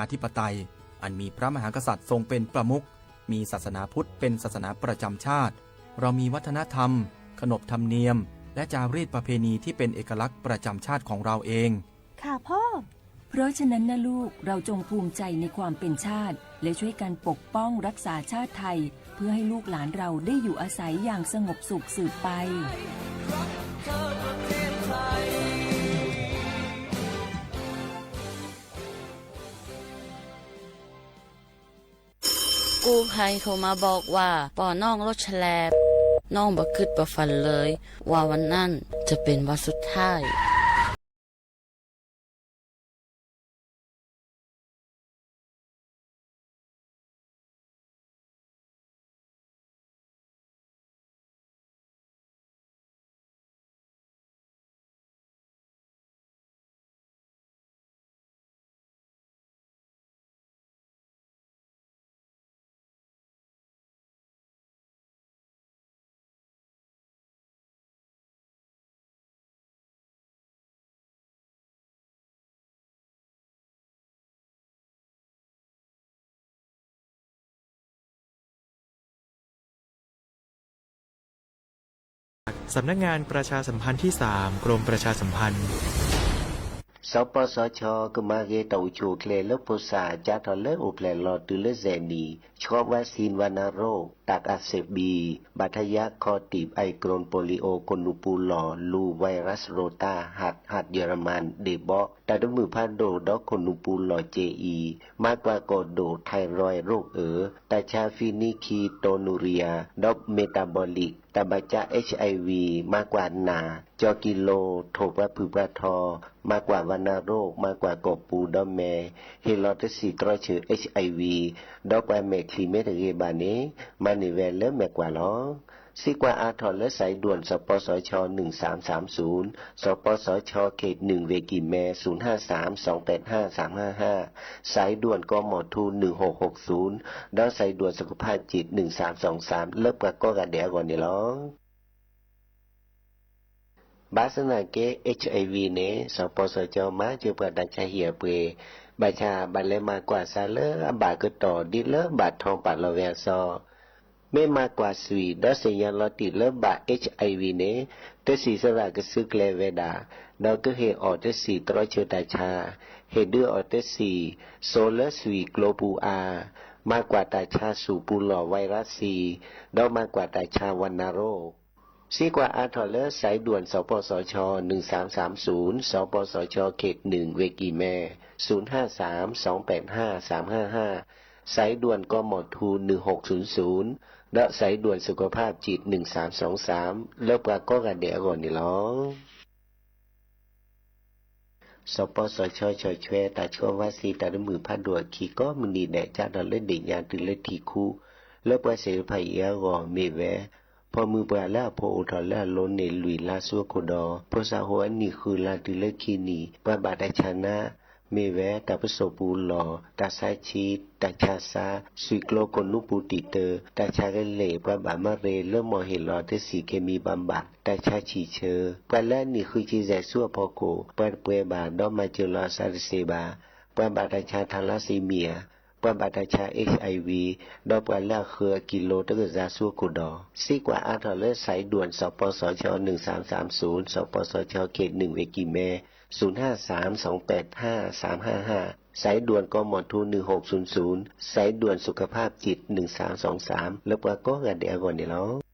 อธิปไตย อันมีพระมหากษัตริย์ทรงเป็นประมุข มีศาสนาพุทธเป็นศาสนาประจำชาติ เรามีวัฒนธรรม ขนบธรรมเนียม และจารีตประเพณีที่เป็นเอกลักษณ์ประจำชาติของเราเอง ค่ะพ่อ เพราะฉะนั้นนะลูก เราจงภูมิใจในความเป็นชาติ และช่วยกันปกป้องรักษาชาติไทย เพื่อให้ลูกหลานเราได้อยู่อาศัยอย่างสงบสุขสืบไป กู้ภัยโทรมาบอกว่าปอน้องรถแฉลบ น้องบ่คิดบ่ฝันเลยว่าวันนั้นจะเป็นวันสุดท้าย สำนักงานประชาสัมพันธ์ที่สาม กรมประชาสัมพันธ์ สปสช ကမၤဂ့ၤတၢ်အိၣ်ဆူၣ်အိၣ်ချ့လၢဖိသၣ် ကၢ်ထီၣ်လၢအိၣ်ဖျဲၣ်လီၤတုၤလၢစဲးနံၣ် ဆှီ vaccine ဝဏ္ဏโรค ตับอักเสบบี ဘၣ်ထွဲယါခီၣ်တီပ် ไอโกรน โปลิโอ กรณีปลูหลอ ลูไวรัสโรตา หัด หัดเยอรมัน เดบอ ตาดมือพาโดดดอกขนปูหล่อ เจอี มากกว่าก่อโดด ไทรอยด์ โรคเอ๋อ ตาชา ฟีนิคีโตนูเรีย ดอก เมตาบอลิก ตาบาจ๊ะ เอชไอวี มากกว่าหนา จอกิโล โถปะผึปะทอ มากกว่าวัณโรค มากกว่าก่อปูดอกแม เฮลอตะสีตรอเชอ เอชไอวี ดอกปาแมคลีเมตะเกบาเน มาเนแวเลอแมกว่าลอ สายด่วน สปสช หนึ่งสามสามศูนย์ สปสช เขตหนึ่ง เวกิแม ศูนย์ห้าสาม สองแปดห้า สามห้าห้า สายด่วน กมธ หนึ่งหกหกศูนย์ ดอกสายด่วนสุขภาพจิต หนึ่งสามสองสาม လၢပှၤကိးဂၤဒဲးအဂီၢ်န့ၣ်လီၤ. ဘၣ်ဆၣ်သနာ်က့ เอชไอวี န့ၣ် สปสช မၤစၢၤပှၤတၢ်ဆါဟံၣ်အပှ့ၤ ဘၣ်ဆၣ်ဘၣ်လဲၤမၤကွၢ်စးလၢအဘၣ်ကတီၢ်ဒ်လၢဘၣ်ထီပာ်လီၤဝဲအစီ မ့ၢ်မၤကွၢ်ဆွံၣ် ဒီးသ့ၣ်ညါလီၤတံၢ်လၢဘၣ် เอชไอวี န့ၣ် တဆံးစရၣ်ကစုကျဲၤဝဲဒၣ် ဒီးကဟ့ၣ်အီၤတဆံးတြီဆၢတၢ်ဆါ, ဟ့ၣ်ဒုးအီၤတဆံး စိလၢဆွံၣ်ကျိပူၤအါ, မၤကွၢ်တၢ်ဆါဆူၣ်ပူၤလီၢ်ဝဲရၣ်စံ, ဒီးမၤကွၢ်တၢ်ဆါဝဏ္ဏရိၣ် စံးကွၢ်အါထီၣ်လၢ สายด่วน สปสช หนึ่งสามสามศูนย์ สปสช เขตหนึ่ง เวกิแม ศูนย์ห้าสาม สองแปดห้า สามห้าห้า สายด่วน กมธ หนึ่งหกศูนย์ศูนย์ ဒီး สายด่วนสุขภาพจิต หนึ่งสามสองสาม လၢပှၤကိးဂၤဒဲးအဂီၢ်န့ၣ်လီၤ. စပီစၢၤဆီဆီၣ်ထွဲတၢ်ဆှၢဝါစံတၢ်တမုာ်ဖးဒိၣ်အခံကိးမုၢ်နံၤဒဲး ကၢ်ထီၣ်လၢဒ့ၣ်ညါတုၤလၢထံၣ်ခူ လၢပှၤစဲးတဖၣ်အံၤအဂီၢ်မ့ၢ်ဝဲ ဖီၣ်မုၢ်ပှၢ်လၢအဖိအိၣ်ထီၣ်လၢအလိၤန့ၣ်လွံၢ်လါဆူအခိၣ်ဒီး ဖိစၢ်ဟိအနံၣ်ဃုလါတုၤလၢခံနံၣ် ပှၤဘၣ်တၢ်ဆါနါ မ့ၢ်ဝဲ တၢ်ပစိာ်ပူၤလီၢ်, တၢ်ဆါဆံ, တၢ်ဆါစါ, ဆွံၣ်ကျိကိၣ်နူပူၤတံာ်တၢ, တၢ်ဆါကလဲၢ်, ပှၤဘၣ်မၤရ့လၢမီၢ်ဟ့ၣ်လီၤတဆံး เคมีบำบัด, တၢ်ဆါဆံၣ်ဆၢ, ပှၤလၢအနံၣ်ဃုဆံယဲၢ်ဆူအဖီခိၣ် ပှၤတပှဲၤဘၣ် ဒီးမၤစၢၤလီၤအသးတသ့ဘၣ်, ပှၤဘၣ်တၢ်ဆါ thalassemia, ပှၤဘၣ်တၢ်ဆါ HIV, ဒီးပှၤလၢအဃၢၤအကံလိတကစၢ်ဆူအခိၣ်ဒီး စံးကွၢ်အါထီၣ်လၢ สายด่วน สปสช หนึ่งสามสามศูนย์ สปสช เขตหนึ่ง เวกิแม ศูนย์ห้าสาม สองแปดห้า สามห้าห้า สายด่วน กมธ หนึ่งหกศูนย์ศูนย์ สายด่วนสุขภาพจิต หนึ่งสามสองสาม လၢပှၤကိးဂၤဒဲးအဂီၢ်န့ၣ်လီၤ.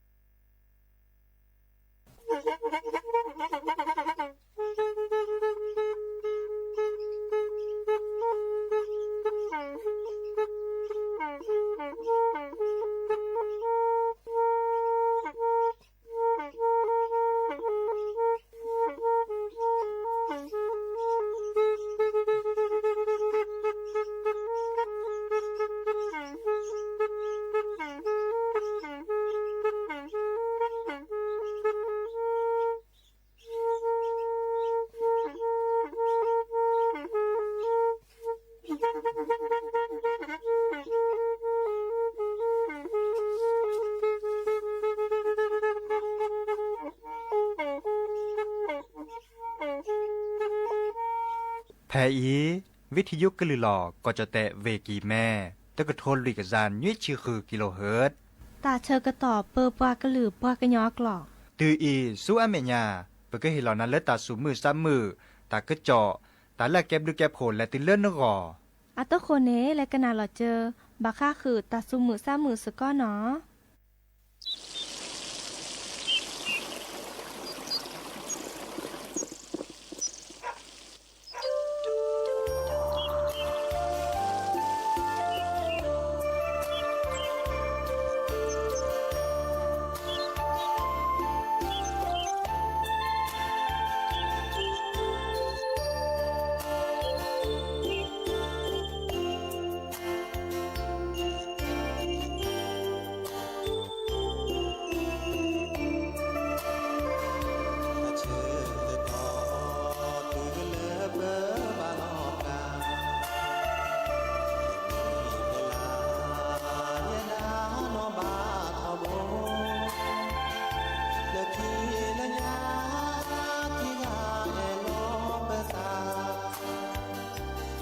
ဖဲအံၤ ဝံထယုကလုၢ်လီၤ ကီၢ်ကၠီၣ်တဲၣ် ဝ့ၢ်ကံၢ်မဲ တကထိလွံၢ်ကယၤနွံဆံဃုကံလိဟၢၣ်. တၢ်ဆၢကတီၢ်ပၢပှၤကလုာ်ပှၤကညီအကျိာ်. တုၤအံၤဆူအမဲာ်ညါ ပကဟ့ၣ်လီၤနၤလၢတၢ်သူၣ်မုာ်သးမုာ်, တၢ်ကစီၣ်, တၢ်လၢအကဲဘျုးကဲဖှိၣ်လဲၤတုၤလၢနဂီၢ်. အသကိးန့ၣ် လဲၤကနၣ်လီၤစၢၤ ဘၣ်ဃးဃုာ်တၢ်သူၣ်မုာ်သးမုာ်စ့ၢ်ကီးနီၤ.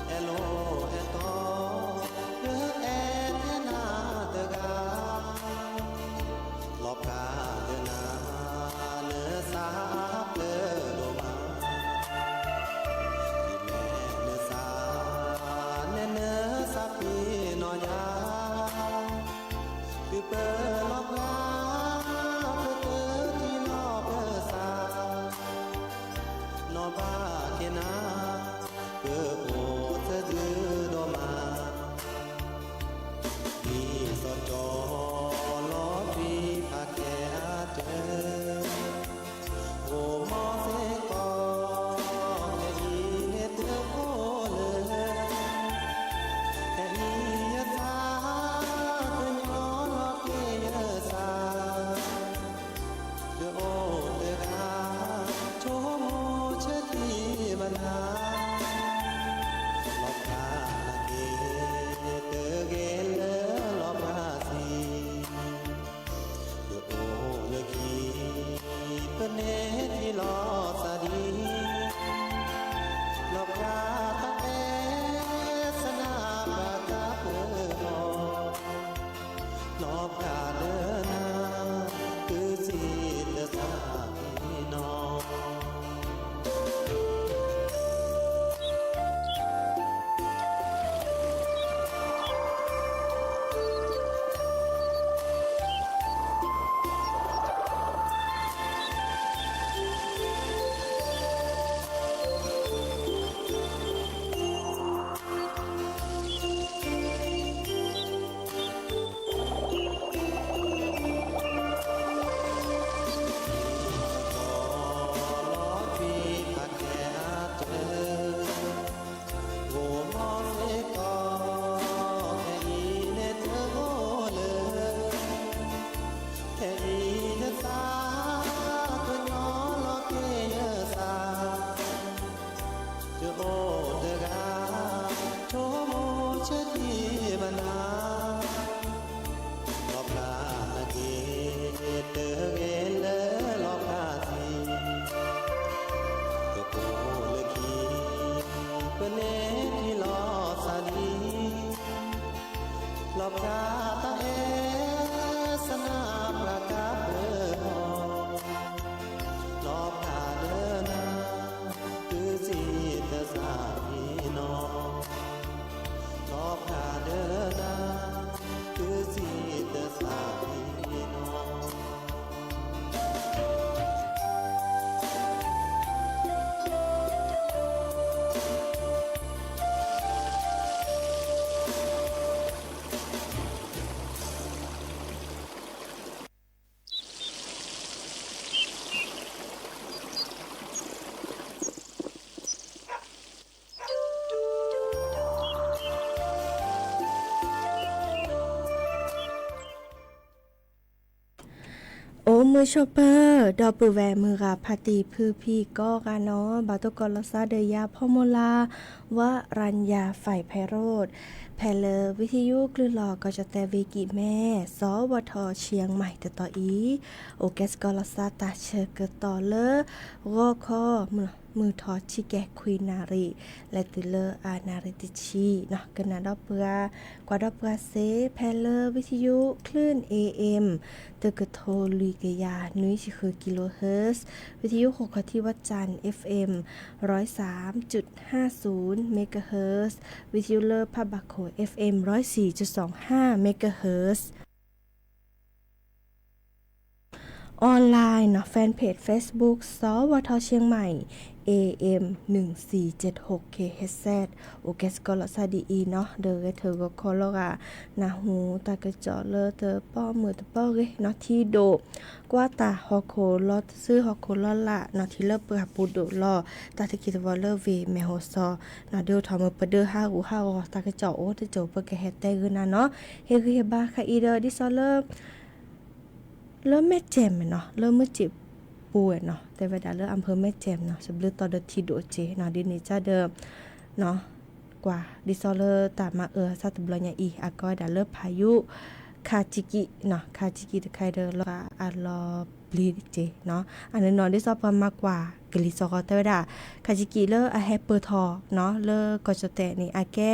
အဲၣ်လိာ်အဲၣ်တီ လၢအဲၣ်ထဲနၤတဂၤ, လီၤဖျါလၢနၤ နသးပျၢၤဒိၣ်မး, ဒ်လဲၣ်နသး နဲနသးပ့ၤနီၣ်ယၤ, သုပၢၤလီၤပှၤ ပတၢထံလီၤပၢၤသး, နီၢ်ဘၣ်က့ၤနၤ ပအိၣ်သဂၢၢ်ဒိၣ်မး, ဒ်သိးကၠီလီၤထွံဖးကဲအတၢၢ်, အိၣ်မီစ့ၢ်ကီး ခဲအံၤန့ၣ်တအိၣ်လၢၤ, ခဲအံၤယသး ကညီလီၤက့ၤယသး ယအိၣ်တဂၤ ဆိကမိၣ်ဆၢထံၣ်ဘၣ်နၤ, လီၤဖျါနၤက့ၤ တဂ့ၤလၢလီၤဖျါစ့ၢ်, ယအိၣ်လၢခံ ပန့ၢ်ထံလီၤသးဒံး, လီၤဖျါတၢ်အဲၣ်ဆန္ဒပှၤကပၢၤအီၤ လီၤဖျါလၢနၤ တုၤစံးတသးအံၤနီၤ. ခဲအံၤယသး ကညီလီၤက့ၤယသး ယအိၣ်တဂၤ ဆိကမိၣ်ဆၢထံၣ်ဘၣ်နၤ, လီၤဖျါနၤက့ၤ တဂ့ၤလၢလီၤဖျါစ့ၢ်, ယအိၣ်လၢခံ ပန့ၢ်ထံလီၤသးဒံး, လီၤဖျါတၢ်အဲၣ်ဆန္ဒပှၤကပၢၤအီၤ, လီၤဖျါလၢနၤ တုၤစံးတသးအံၤနီၤ, လီၤဖျါလၢနၤ တုၤစံးတသးအံၤနီၤ. အိၣ်မုာ်ဆိးပၢၤ ဒီပုၢ်ဝဲၢ်မုၢ်ဂၤဖါတံၢ်ဖုဖံကိးဂၤနီၤ, ဘၣ်တိၢ်ကီၢ်လီၤသးဒီးယၤဖီမိၢ်လါ ဝရၣ်ယၤ ဖဲးဖဲးရိး, ဖဲလၢဝံထယုကလုၢ်လီၢ်ကီၢ်ကၠီၣ်တဲၣ်ဝ့ၢ်ကံၢ်မဲ စီၤဝၣ်ထီၣ်ဆံးမးတတီၤအံၤ, အိၣ်ကဲစ့ၢ်ကီးလီၤသးတၢ်ဆၢကတီၢ်လၢ ဂီၤခီမုၢ်လီၤ. မုၢ်ထီၣ်ဆံကဲးခွံနၣ်ရံၣ် လဲၤတုၤလၢအနၣ်ရံၣ်တဆံနီၤ ကနၣ်ဒီးပှၤ ကွၢ်ဒီးပှၤစ့ၢ် ဖဲလၢ ဝံသယု คลื่น เอเอ็ม တကထိလွံၢ်ကယၤနွံဆံဃု kilohertz, ဝံသယုဃိာ်ခီၣ်ထံးဝၣ်စၣ် เอฟเอ็ม ร้อยสามจุดห้าศูนย์ megahertz, ဝံသယုလၢဖးဘၣ်ခိၣ် เอฟเอ็ม ร้อยสี่จุดสองห้า megahertz. Online နီၤ Fanpage Facebook สวท เชียงใหม่ เอเอ็ม หนึ่งสี่เจ็ดหก เคเอชเซด အိၣ်ကဲစ့ၢ်ကီးလီၤဆါဒ်အံၤနီၤ ဒီးဂဲၤထၢၣ်ဂီၤခီလီၤဂာ် နၢ်ဟူတၢ်ကစီၣ်လၢတပီမုၢ်တပီဂ့ၤနီၤ ထံဒိၣ် ကွၢ်တၢ်ဟီၣ်ခိၣ်လီၤတစု ဟီၣ်ခိၣ်လီၤလးနီၤ ထံလၢပှၢ်ပူၤဒိၣ်လီၤ တၢ်သခံသဝီလၢဝ့ၢ်မဲၢ်ဟီၣ်စီၤနီၤ ဒုးအိၣ်ထီၣ်မုၢ်ပဒုးဟးဂူာ်ဟးဂီၤ တၢ်ကစီၣ်အိၣ်တစိၤ ပကဟဲတဲဂုာ်နၤနီၤ ဟ့ၣ်ဂံၢ်ဟ့ၣ်ဘါခါအံၤဒီး ဒ်သိးလၢ လၢမဲၢ်ကၠဲၣ်မ့ၢ်နီၤ လၢမုၢ်စ့ၣ်ပူၤဝဲနီၤ တဲဝဲဒၣ်လၢ อำเภอแม่แจ่ม နီၤ စဘျုးတီၤဒီးထံဒိၣ်စ့ၢ်နီၤ ဒ်န့ၣ်ကဒီး ကွၢ် ဒ်သိးလၢတၢ်မၤအၢသးတဘျီညါအံၤ အကိးဝဲဒၣ်လၢဖးယိၣ် ခးကံကံနီၤ ခးကံကံတခါဒီး လီၤဂာ်အလီၤပျံၤတက့ၢ်နီၤ အန့ၣ်နီၤ ဒ်သိးပှၤမၤကွၢ်ကလံၤစီၤဃီတဲဝဲဒၣ် ခးကံကံလၢအဟဲပၢၢ်ထီၣ်နီၤ လၢကီၢ်ကၠီၣ်တဲာ်န့ၣ် အကဲ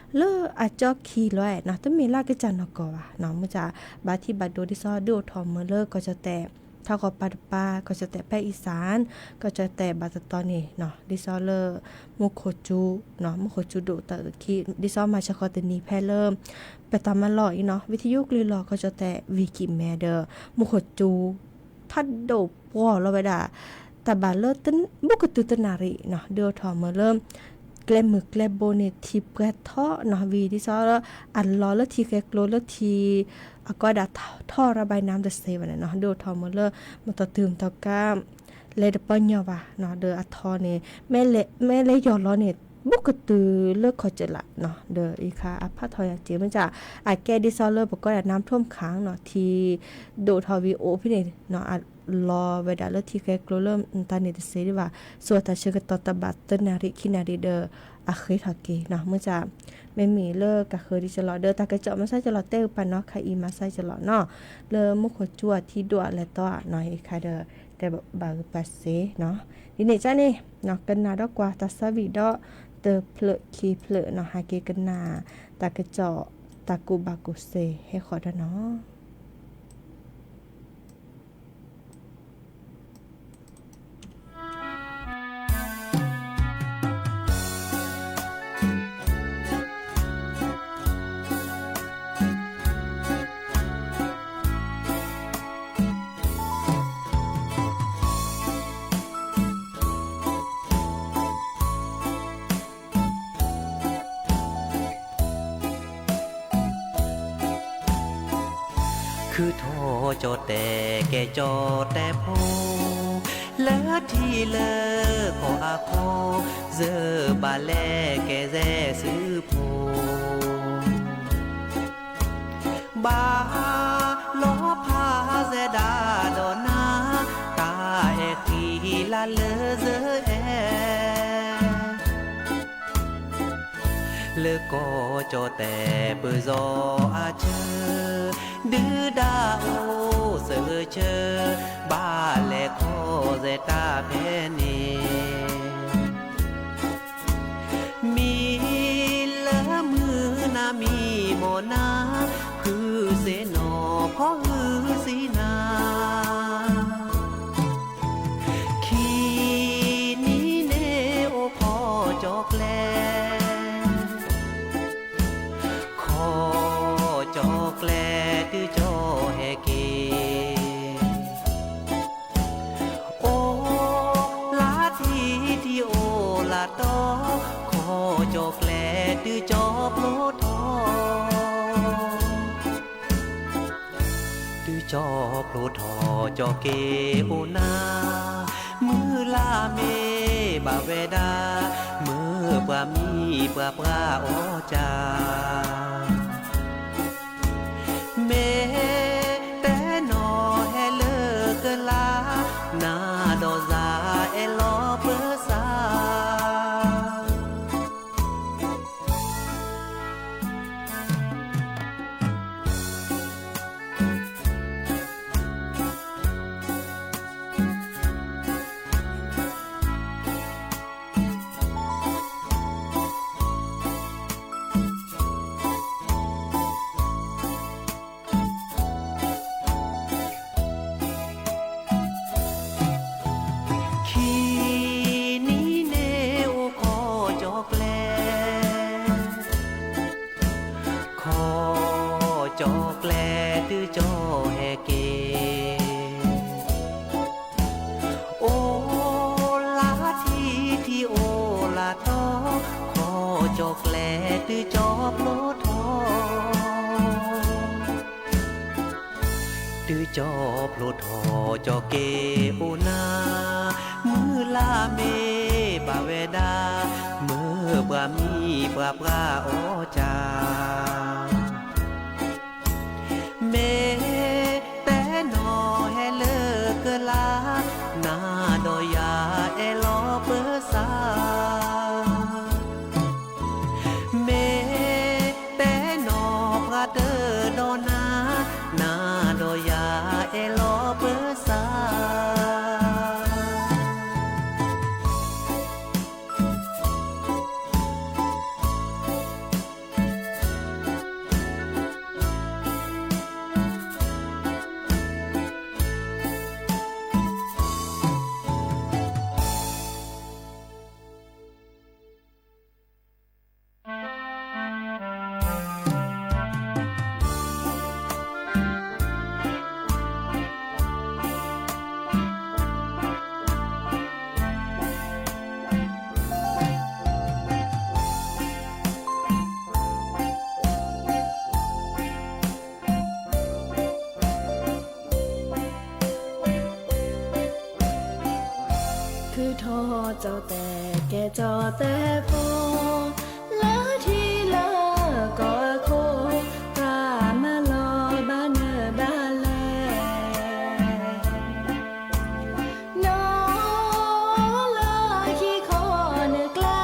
လၢအကၠီခံလီၤနီၤ တမ့ၢ်လၢအကစၢ်နီၢ်ကီၢ်ဘၣ်နီၤ မ့ၢ်ဘၣ်ထံၣ်ဘၣ်ဒိဒ်သိးဒုးအိၣ်ထီၣ်မုၢ်လၢကီၢ်ကၠီၣ်တဲာ် ထီၣ်ကီၢ်ပၤတပၤ ကီၢ်ကၠီၣ်တဲာ်ဖဲအံၣ်စၣ် ကီၢ်ကၠီၣ်တဲာ်ဘၣ်တတီၤန့ၣ်နီၤ ဒ်သိးလၢ မူခိၣ်ကၠူနီၤ မူခိၣ်ကၠူဒိၣ်တၢ်အုၣ်ခံ ဒ်သိးမၤဆၢဃီတနံၤဖဲလၢ ပတၢ်မၤလီၢ်အံၤနီၤ ဝံသယုကလုၢ်လီၢ်ကီၢ်ကၠီၣ်တဲာ် ဝံၤကံၣ်မဲဒီး မူခိၣ်ကၠူ ဖးဒိၣ်ပှီၢ်လီၤဝဲဒၣ် တၢ်ဘၣ်လၢ ဘူးကတုၤတနၣ်ရံၣ်နီၤ ဒုးအိၣ်ထီၣ်မုၢ်လၢ ကျဲမုၢ်ကျဲဘိန့ၣ်ထံပှဲၤထီၣ်နီၤ ဝံၤဒ်သိးလၢ အလီၤလၢထံဃဲၤကျိၤလၢထံ အကိးဝဲဒၣ်ထီၣ်ရၤဘၣ်နါတစ့ဘၣ်န့ၣ်နီၤ ဒုးအိၣ်ထီၣ်မုၢ်လၢ မတီၤတုၤမတီၤကါ လဲၤတပီညီဘၣ်နီၤ ဒီးအထီန့ၣ် မ့ၢ်လဲၤယီၢ်လီၤန့ၣ် ဘူးကတုၤလၢခီၣ်စၢၣ်လးနီၤ ဒီးအံၤခါအဖးထီယၤစ့ၢ် မ့ၢ်ဘၣ် အကဲဒ်သိးလၢပကိးဒၣ် น้ำท่วมขังနီၤ ထံဒိၣ်ထီၣ်ဝံၤအိၣ်ဖဲန့ၣ်နီၤ အလီၤဝဲဒၣ်လၢထံဃဲၤကျိၤလၢတၢ်န့ၣ်တစ့ဒံးဘၣ် စိၤအတၢ်ဆၢကတီၢ်တၢ်ဘၣ်တနၣ်ရံၣ်ခံနၣ်ရံၣ်ဒီး အဃ့ထီၣ်က့ၤနီၤ မ့ၢ်ဘၣ် မ့မ့ၢ်လၢကဃၢၤဒံးကလီၤ ဒီးတၢ်ကစီၣ်မၤစၢ်ကလီၤ တဲဂ့ၤပာ်နီၤ ခါအံၤမၤစၢ်ကလီၤနီၤ လၢမူခိၣ်ကၠူအထံဒိၣ်အလဲၤတီနီၤ အံၤခါဒီး တဲဘၣ်ဂ့ၤပာ်စ့နီၤ ဒ်န့ၣ်ကန့ၣ် ကနၣ်ဒီးကွၢ်တၢ်ဆါဝံၤဒီး တဖျၢၣ်ခံဖျၢၣ်နီၤ ဟဲက့ၤကနၣ် တၢ်ကစီၣ် တၢ်ကူၣ်ဘၣ်ကူၣ်သ့ဟဲဃီၤဒီးနီၤ ခုၣ်ထီၣ်ကၠီၣ်တဲာ်ကဲကၠီၣ်တဲာ်ဖိ လၢထံလၢကီၢ်အခိၣ် ယဘၣ်လဲၤကဲယဲၢ်စုဖိ ဘၣ်လီၤဖးယဲၢ်ဒၣ်ဒီးနၤ တၢ်အဲၣ်ဃံလၤလၢယအဲၣ် လၢကီၢ်ကၠီၣ်တဲၣ်ပၢၢ်စီၤအဆၢ ဒုၣ်ဒါအိၣ်စၢၤဆၢ ဘၣ်လဲၤခီၣ်စဲးတၢ်ဖဲန့ၣ် မံၤလၢမုၢ်နၤမံၤမီၢ်နၤ ဖုစ့ၣ်နီၣ်ဖီၣ်ဟုစံနၤ ခံနံၤန့ၣ်အိၣ်ခီၣ်ကၠီၣ်ကျဲ ခီၣ်ကၠီၣ်ကျဲတုၤကၠီၣ်ဟဲက့ၤ အိၣ်လၢထံထံအိၣ်လၢတီ ခီၣ်ကၠီၣ်ကျဲတုၤကၠီၣ်ဖျိထီၣ် တုၤကၠီၣ်ဖျိထီၣ်ကၠီၣ်က့ၤအိၣ်နၤ မုၢ်လၢ်မ့ၢ်ဘၣ်ဝဲဒၣ် မုၢ်ပှၤမံပှၤပှၢ်အီၣ်ကၢ မ့ၢ်တဲနီၤဟဲလၢကလါ နၤဒီးယၤအဲၣ်လီၤပၢၤစၢ် ကၠီၤကျဲတုၤကၠီၤဟဲက့ၤ, အိၣ်လၢထံထံအိၣ်လၢတီ, ခီကၠီၤကျဲတုၤကၠီၤဖျိထီၣ်, တုၤကၠီၤဖျိထီၣ် ကၠီၤက့ၤအိၣ်နၤ, မုၢ်လၢ်မ့ၢ်ဘၣ်ဝဲဒၣ်, မ့ၢ်ပှၤမံၤပှၤပှၢ်အီၣ်ကၢ် မ့ၢ်တဲနီၢ်ဟဲလၢကလါ, နၤဒီးယၤအဲၣ်လီၤပၢၤစၢ်, မ့ၢ်တဲနီၢ်ပှၤတၢ်ဒီးနၤ, နၤဒီးယၤအဲၣ်လီၤပၢၤစၢ်. ထုးထီၣ်ကၠီၤတဲာ်ကဲကၠီၤတဲာ်ဖိ, လၢထံလၢကီၢ်အခိၣ်, ပှၤမၤလီၤဘၣ်နၢၤဘၣ်လဲၣ်. နီၢ်လၢဟံၣ်ခီနၢ်ကျါ,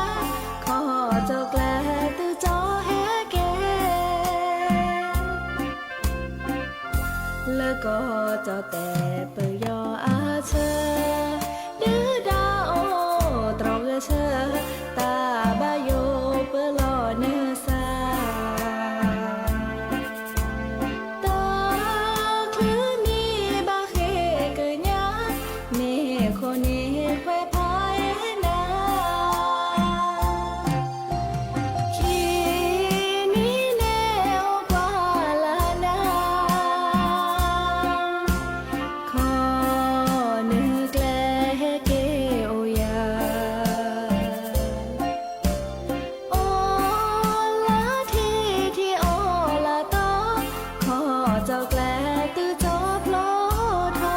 ခီကၠီၤကျဲတုၤကၠီၤဟဲက့ၤ လၢကီၢ်ကၠီၤတဲာ်ပယီၤအဆၢ, ဒုၣ်ဒါအိၣ်တြီဂဲၤဆၢ, တၢ်ဘၣ်ယိၣ်ပၢလီၤနၢၤစၢ်, တချုးမံဘၣ်ဃ့ကညး, မ့ၢ်ခိၣ်န့ၣ်ခွဲးဖးအဲၣ်နၤ ခံနံၤန့ၣ်အိၣ်ကွၢ်လၢ်နၤ, ခီနၢ်ကျဲဟဲက့ၤအိၣ်ယၤ, အိၣ်လၢထံထံအိၣ်လၢတီ, ခီကၠီၤကျဲတုၤကၠီၤဖျိထီၣ်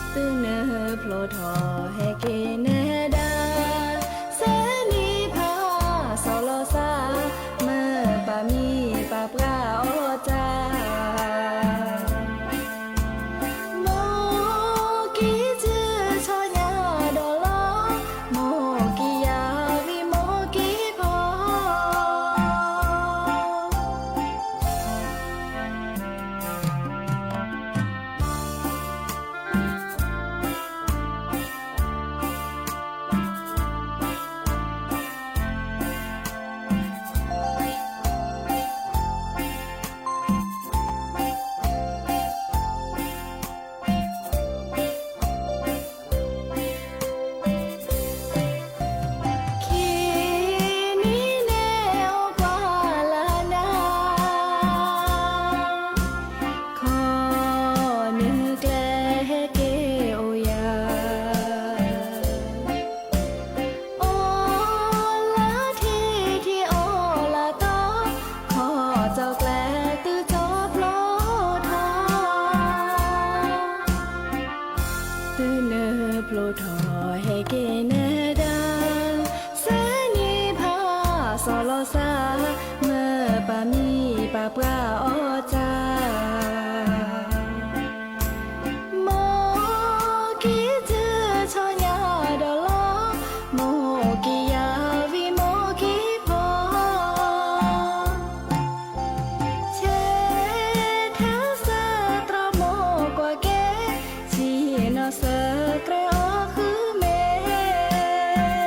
တုၤနၢ်ဖျိထီၣ်ဟဲက့ၤနဲဒၣ်, စဲနံၤဖးစီၤလီၤစၢ်, မ့ၢ်ပှၤမံၤပှၤပှၢ်အီၣ်တၢ်, မိၢ်ကံၢ်စုဆီညါဒီးလီၤ, မိၢ်ကံၢ်ယၤဝံၤမိၢ်ကံၢ်ဖီ ခံနံၤန့ၣ်အိၣ်ကွၢ်လၢ်နၤ, ခီနၢ်ကျဲဟဲက့ၤအိၣ်ယၤ, အိၣ်လၢထံထံအိၣ်လၢတီ, ခီကၠီၤကျဲတုၤကၠီၤဖျိထီၣ် တုၤနၢ်ဖျိထီၣ်ဟဲက့ၤနဲဒၣ်, စဲနံၤဖးစီၤလီၤစၢ်, မ့ၢ်ပှၤမံၤပှၤပှၢ်အီၣ်တၢ်, မိၢ်ကံၢ်စုဆီညါဒီးလီၤ, မိၢ်ကံၢ်ယၤဝံၤမိၢ်ကံၢ်ဖီ ဆဲးထဲစၢၤတြီမိၢ်ကွၢ်က့ၤ, ဆံးနီၢ်စၢၤကြဲးအီၣ်ဃုမ့ၢ်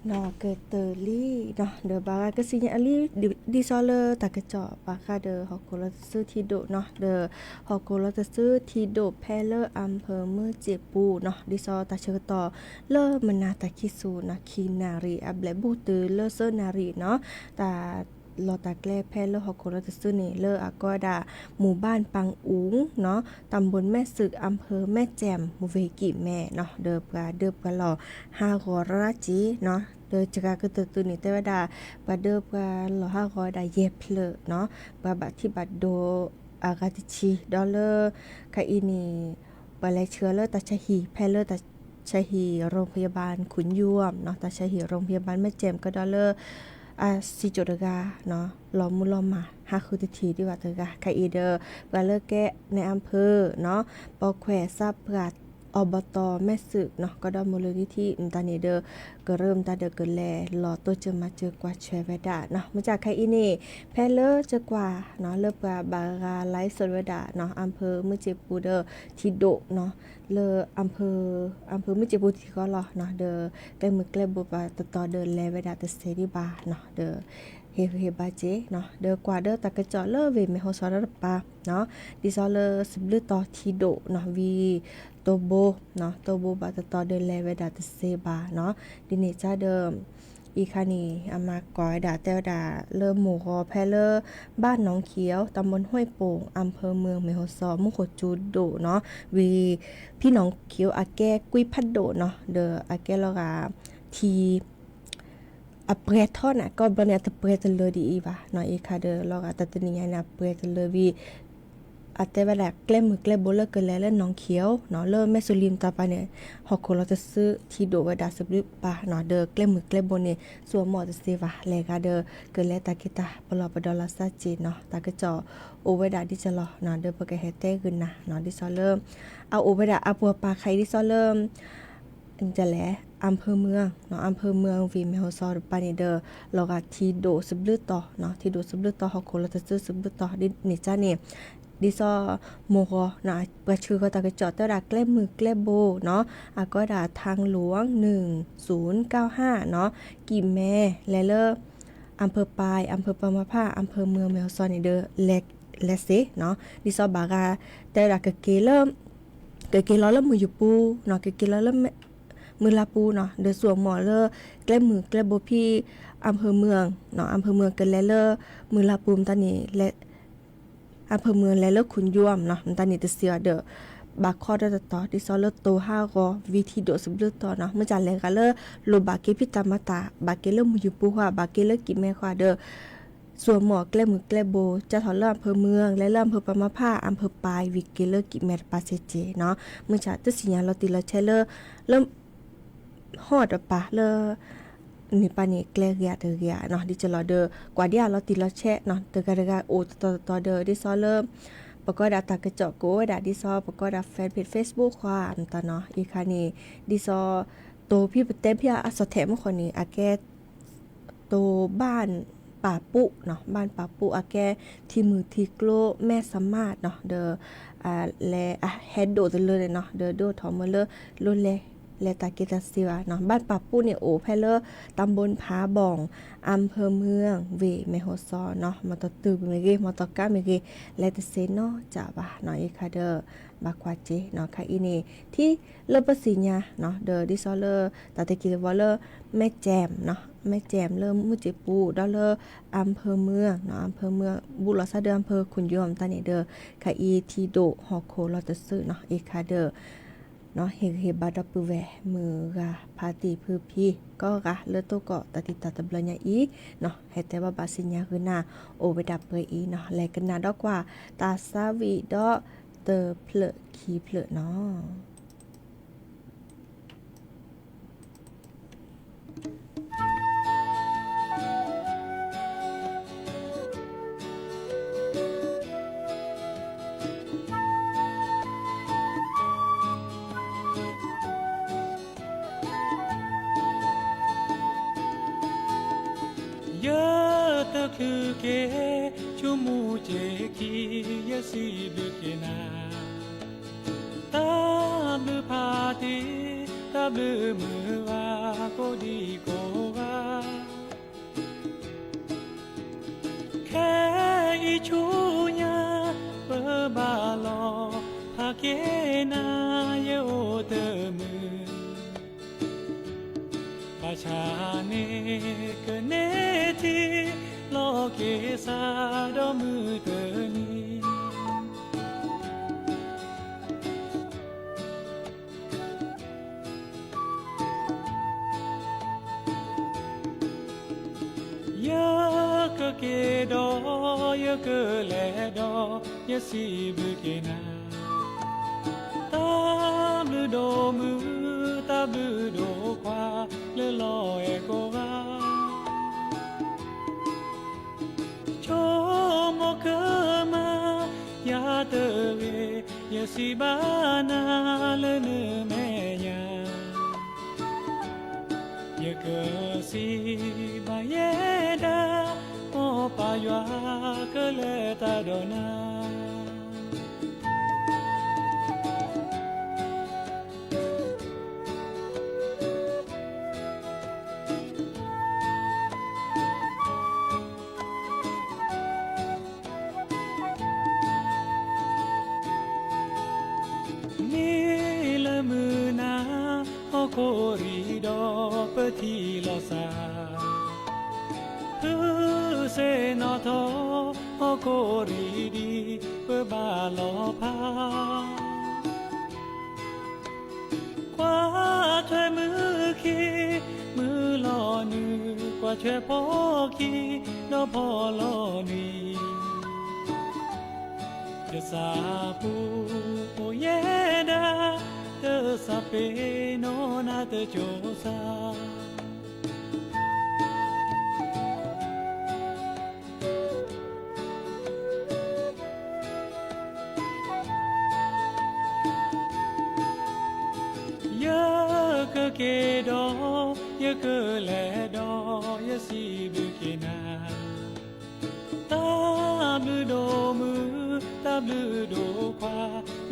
နီၢ်ကတၢၢ်လံနီၤ ဒီးဘၣ်ဂၤကစံးညါအလံ ဒ်သိးလၢတၢ်ကစီၣ်ဘၣ်ဃးဒီးဟီၣ်ခိၣ်လီၤတစုထံဒိၣ်နီၤ ဒီးဟီၣ်ခိၣ်လီၤတစုထံဒိၣ်ဖဲလၢအၣ်ဖၢၣ်မုၢ်စ့ၣ်ပူၤနီၤ ဒ်သိးတၢ်ဆၢကတီၢ်လၢမုၢ်နၤတၢ်ခံစူၣ်နီၤ ခံနၣ်ရံၣ်အဘျဲၣ်ဘူးတုၤလၢသၢနၣ်ရံၣ်နီၤ တၢ်လီၢ်တၢ်ကျဲဖဲလၢဟီၣ်ခိၣ်လီၤတစုန့ၣ် လၢအကိးဝဲဒၣ် မူၢ်ဘၣ်ပၣ်အူနီၤ တၢ်ဘိၣ်မဲာ်စုး အၣ်ဖၢၣ်မဲာ်ကၠဲၣ် ဝ့ၢ်ကံၣ်မဲနီၤ ဒီးပှၤဒၢပှၤလီၢ်ဟးဂီၤရၣ်က့နီၤ ဒီးစှၤကတၢၢ်တုၤန့ၣ် တဲဝဲဒၣ် ပှၤဒၢပှၤလီၢ်ဟးဂီၤဝဲဒၣ်ယဲၢ်ဖျၢၣ်နီၤ ပှၤဘၣ်ထံၣ်ဘၣ်ဒိအဂၤတဆံ ဒီးလၢ ခါအံၤန့ၣ် ပှၤလဲၤဆှၢလၢတၢ်ဆါဟံၣ် ဖဲလၢတၢ်ဆါဟံၣ် โรงพยาบาลขุนยวมနီၤ တၢ်ဆါဟံၣ် โรงพยาบาลမဲာ်ကၠဲၣ် ကဒီးလၢ အစံၣ်ကၠိၣ်တဂၤနီၤ လီၤမုၢ်လီၤမၢ်ဟးဃုတထံၣ်ဒံးဘၣ်တဂၤ ခါအံၤဒီး ပှၤလၢကဲ นายอำเภอနီၤ ပီၣ်ခွဲးစးပှၢ် อบตမဲာ်စုးနီၤ ကဒီးမုၢ်လၢနံၤထံး မတၤန့ၣ်ဒီး ကရၢမတၤဒီးကလဲၤလီၤတိစၢၤမၤစၢၤကွၢ်ဆၢၣ်ဝဲဒၣ်နီၤ မုၢ်ဆါခါအံၤန့ၣ် ဖဲလၢကကွၢ်နီၤ လၢပှၤဘၣ်ဂၤ ไลฟ์สด ဝဲဒၣ်နီၤ အၣ်ဖၢၣ်မုၢ်စ့ၣ်ပူၤဒီး ထံဒိၣ်နီၤ လၢ အၣ်ဖၢၣ်မုၢ်စ့ၣ်ပူၤထံဃီလီၤနီၤ ဒီး ကျဲမုၢ်ကျဲဘိပှၤတတီၤဒီးလဲၤဝဲဒၣ်တသ့ဒံးဘၣ်နီၤ ဒီး ဟ့ၣ်ဂံၢ်ဟ့ၣ်ဘါက့ၤနီၤ ဒီးကွၢ်ဒီးတၢ်ကစီၣ်လၢဝ့ၢ်မဲာ်ဟီၣ်စီၤဒီးတပၤနီၤ ဒ်သိးလၢစဘျုးတီၤထံဒိၣ်နီၤ ဝံၤတိဘိနီၤ တိဘိဘၣ်တတီၤဒီးလဲၤဝဲဒၣ်တသ့ဘၣ်နီၤ ဒ်န့ၣ်ကဒီး အံၤခါန့ၣ် အမၤကွၢ်ဝဲဒၣ် တဲဝဲဒၣ်လၢမိၢ်ဂီၤဖဲလၢ บ้านหนองเขียว ตำบลห้วยโป่ง อำเภอเมืองแม่ฮ่องสอน မူခိၣ်စူၤဒိၣ်နီၤ ဝံၤ ဖံနီၣ်ခံဝ်အကဲကွံဖးဒိၣ်နီၤ ဒီးအကဲလီၤဂာ်ထံ အပှဲၤထီၣ်န့ၣ် ကီၢ်ဘျီန့ၣ် အတပှဲၤတလၢဒ်အံၤဘၣ်နီၤ အံၤခါဒီးလီၤဂာ်တၢ်တနံၤညါန့ၣ် အပှဲၤတလၢဝံၤ အတဲဝဲဒၣ်ကျဲမုၢ်ကျဲဘိလၢကလဲၤလၢနီၣ်ခံဝ်နီၤ လၢမဲၢ်စူၤလံၣ်မတၤပၤန့ၣ် ဟီၣ်ခိၣ်လီၤတစုထံဒိၣ်ဝဲဒၣ်စဘျုးပၤနီၤ ဒီးကျဲမုၢ်ကျဲဘိန့ၣ် စိအမီၢ်တသ့ဘၣ် လဲၤဂၤဒီး ကလဲၤတၢ်က့ၤတၢ်ပလီၢ်ပဒီလီၤစၢ်က့ၤနီၤ တၢ်ကစီၣ်အိၣ်ဝဲဒၣ်ဒ်ကလီၤနီၤ ဒီးပကဟဲတဲဂုာ်နၤနီၤ ဒ်သိးလၢ အအိၣ်ဝဲဒၣ်အပှၤပာ်ခါအံၤဒ်သိးလၢ လဲၣ် อำเภอเมืองနီၤ อำเภอเมือง ဝ့ၢ်မဲာ်ဟီၣ်စီၤတပၤန့ၣ်ဒီး လီၤဂာ်ထံဒိၣ်စဘျုးတီၤနီၤ ထံဒိၣ်စဘျုးတီၤ ဟီၣ်ခိၣ်လီၤတစုစဘျုးတီၤ ဒ်န့ၣ်ကန့ၣ် ဒ်သိးမိၢ်ဂီၤနီၤ ပှၤဆှၢဃီၤတၢ်ကစီၣ်တဲဝဲဒၣ်ကျဲမုၢ်ကျဲဘိနီၤ အကီဒၣ် ทางหลวง หนึ่งศูนย์เก้าห้าနီၤ ကံၣ်မဲလဲၤလၢ อำเภอปาย อำเภอปายมาภาค อำเภอเมืองแม่ฮ่องสอนန့ၣ်ဒီး လဲၤစ့ၢ်နီၤ ဒ်သိးဘၣ်ဂၤ တဲဝဲဒၣ်ကက့ၤလၢ ကက့ၤလီၤလၢမုၢ်ယူၤပူၤနီၤ ကက့ၤလီၤလၢ မုၢ်လါပူၤနီၤ ဒီးစိအမီၢ်လၢ ကျဲမုၢ်ကျဲဘိဖဲ อำเภอเมืองနီၤ อำเภอเมือง ကလဲၤလၢ မုၢ်လါပူၤမတၤန့ၣ် လဲၤ อำเภอเมือง လဲၤလၢ ขุนยวมနီၤ မတၤန့ၣ်တသ့ဘၣ်ဒီး ဘၣ်ခီဒီးတတီၤ ဒ်သိးလၢတိၤဟးဂီၤဝံၤထံဒိၣ်စဘျုးတီၤနီၤ မုၢ်ဆါလဲၤဂၤလၢ လိၣ်ဘၣ်က့ၤဖံတၢ်မၤတၢ် ဘၣ်က့ၤလၢမုၢ်ယူၤပူၤဃီ ဘၣ်က့ၤလၢကံၣ်မဲဃီဒီး စိအမီၢ်ကျဲမုၢ်ကျဲဘိ ကၢ်ထီၣ်လၢ อำเภอเมือง လဲၤလၢ อำเภอปายมาภาค อำเภอปาย ဝံၤက့ၤလၢကံၣ်မဲတပၤစ့ၢ်ကီးနီၤ မုၢ်ဆါတသ့ၣ်ညါလီၤတံၢ်လီၤဆဲးလၢ လၢ ဟီၣ်တပၤလၢ န့ၣ်ပၤန့ၣ် ကျဲဂ့ၤတဂ့ၤနီၤ ဒ်ကလီၤဒီး ကွၢ်ဒ်အလီၤတံၢ်လီၤဆဲးနီၤ တဂၤတဂၤအိၣ်တတီၤတတီၤဒီး ဒ်သိးလၢ ပကီးဒၣ်တၢ်ကစီၣ်ကအိၣ်ဝဲဒၣ် ဒ်သိးပကီးဒၣ် fanpage Facebook ဃီ မတၤနီၤ အံၤခါန့ၣ် ဒ်သိး တိၤဖံပတဲဖံအစီၣ်ထဲးမုၢ်ဃီန့ၣ် အကဲ တိၤဘၣ်ပာ်ပူၣ်နီၤ ဘၣ်ပာ်ပူၣ်အကဲ ထံမုၢ်ထံကျိ မဲၢ်စမးနီၤ ဒီး လဲၤအဟဲဒိၣ်တလၢန့ၣ်နီၤ ဒီးဒိၣ်ထီၣ်မ့ၢ်လၢ လိၣ်လဲၤ လဲၤတၢ်က့ၤတၢ်စ့ဘၣ်နီၤ ဘၣ်ပာ်ပူၣ်န့ၣ်အိၣ်ဖဲလၢ ตำบลผาบ่อง อำเภอเมือง ဝ့ၢ်မဲာ်ဟီၣ်စီၤနီၤ မီၢ်တတူၢ်မ့ၢ်ဂ့ၤ မီၢ်တကါမ့ၢ်ဂ့ၤ လဲၤတစ့နီတစဲးဘၣ်နီၤ အံၤခါဒီး ဘၣ်ကွၢ်စ့နီၤ ခါအံၤန့ၣ် ထံလၢပသ့ၣ်ညါနီၤ ဒီးဒ်သိးလၢ တၢ်တက့ၤတဝီလၢ မဲၢ်ကၠဲၣ်နီၤ မဲၢ်ကၠဲၣ်လၢမုၢ်စ့ၣ်ပူၤ ဒီးလၢ อำเภอเมืองနီၤ อำเภอเมือง ဘူးလိာ်သးဒီး อำเภอขุนยวม မတၤန့ၣ်ဒီး ခါအံၤထံဒိၣ်ဟီၣ်ခိၣ်လီၤတစုနီၤ အံၤခါဒီး ဟ့ၣ်ဂံၢ်ဟ့ၣ်ဘါဒီပုၢ်ဝဲၢ်မုၢ်ဂၤဖါတံၢ်ဖုဖံ ကိးဂၤလၢတိၢ်ကီၢ်တၢ်တံာ်တာ်တဘျီညါအံၤနီၤ ဟဲတဲဘၣ်ဘၣ်စံၣ်ညါဂုာ်နၤ အိၣ်ဝဲဒၣ်ပှဲၤအံၤနီၤ လဲၤကနၣ်ဒီးကွၢ် တၢ်သးဝံၣ်ဒီးတဖျၢၣ်ခံဖျၢၣ်နီၤ ယတချုးက့ၤ ဆိကမိၣ်က့ၤခံ ယစံးဘျုးက့ၤနၤ တၢ်ဘျုးဖးတံၢ် တၢ်ဘျုးမုၢ်ဂၤကိးဒံကိးဂၤ, ခဲအံၤဆူညါ ပဘၣ်လီၤဖးက့ၤနၤ ယအိၣ်တမုာ်, ဘၣ်ဆၣ်န့ၣ် ကန့ၢ်ထံလီၤက့ၤစးဒီးမုၢ်တနံၤ ယကက့ၤဒီး ယကလဲၤဒီး ယစံးဘျုးက့ၤနၤ, တၢ်ဘျုးဒိၣ်မုၢ် တၢ်ဘျုးဒိၣ်ခွါ လၢလီၤအဲၣ်ကိးဂၤ ဆိကမိၣ်ကမၣ် ယၤတဂ့ၤ, ယစံးဘၣ်နၤလၢနမဲာ်ညါ, ယကစံးဘၣ်ယဲဒၣ်, မ်ပၢ်ယွၤကလဲၤတၢ်ဒီးနၤ မ့ၢ်လၢမုၢ်နၤ ဟီၣ်ခိၣ်ရံၣ်ဒီးပထံၣ်လိာ်သး, ဖုစ့ၣ်နီၣ်ထီၣ် ဟီၣ်ခိၣ်ရံၣ်ဒံး ပဘၣ်လီၤဖး ကွၢ်ထွဲမုၢ်ခံ မုၢ်လီၤနုာ်, ကွၢ်ထွဲဖီခံ ဒီးဖီလီၤနံၤ, ယသးပူၤအိၣ်ယဲဒၣ်, တသးပ့ၤနီၢ်နၤတစိၤစါ ယကက့ၤဒီး ယကလဲၤဒီး ယစံးဘျုးက့ၤနၤ, တၢ်ဘျုးဒိၣ်မုၢ် တၢ်ဘျုးဒိၣ်ခွါ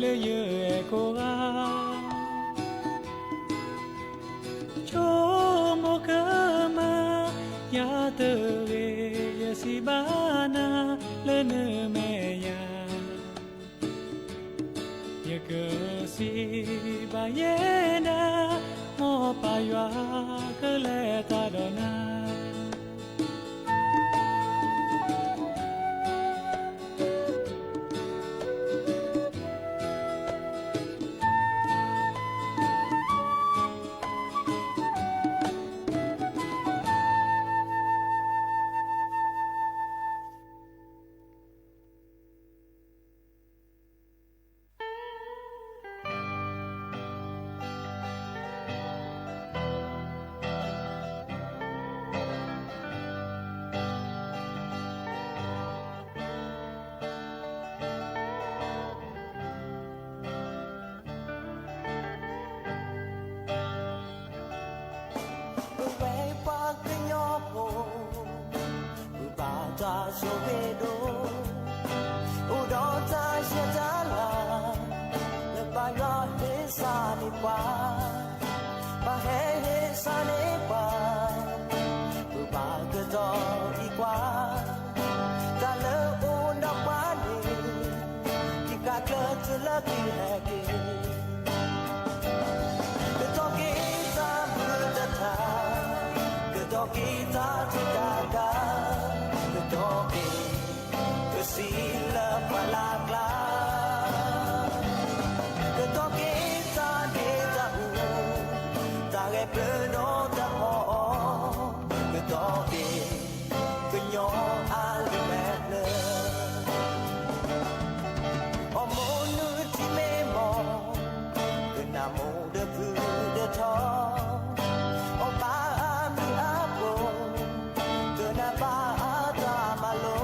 လၢယအဲၣ်ကိးဂၤ ဆိကမိၣ်ကမၣ် ယၤတဂ့ၤ, ယစံးဘၣ်နၤလၢနမဲာ်ညါ, ယကစံးဘၣ်ယဲဒၣ်, မ်ပၢ်ယွၤကလဲၤတၢ်ဒီးနၤ ပဝဲပှၤကညီဖိ ပဘၣ်တၢ်ဆိၣ်ဂ့ၤဒိၣ်, အိၣ်ဒီးတၢ်ဆဲးတၢ်လၤ, လၢပၢ်ယွၤဟ့ၣ်စၢ်န့ၢ်ပှၤ, ပၢ်ဟဲဟ့ၣ်စၢ်န့ၢ်ပှၤ, ပဘၣ်ကတီၤအံၤကွၢ်, တၢ်လၢအိၣ်ဒီးပှၤန့ၣ်, က့ၤဃၣ်ကျၢၤတုၤလၢက့ၤဟဲက့ၤ ကတီၤက့ၤတၢ်ဘုၣ်တၢ်ထၢ, ကတီၤက့ၤတၢ်တံာ်တၢ်ကါ, ကတီၤက့ၤ ကစံးလၢပှၤလၢ်ကျါ, ကတီၤက့ၤတၢ်ဒ့တၢ်အူ, တၢ်ဂဲၤပျုၤဒီးတၢ်အီၣ်အီ, ကတီၤက့ၤ ကညီအလုၢ်အပှ့ၤ အီၣ်မူနုၢ်ထံမ့ၢ်မီၢ်, ကနၢ်မိၢ်ဒီးဖုဒီးထီ, အီၣ်ဘၣ်အမုၢ်အပှိၤ, ကနၢ်ဘၣ်အတၢ်မၤလိ,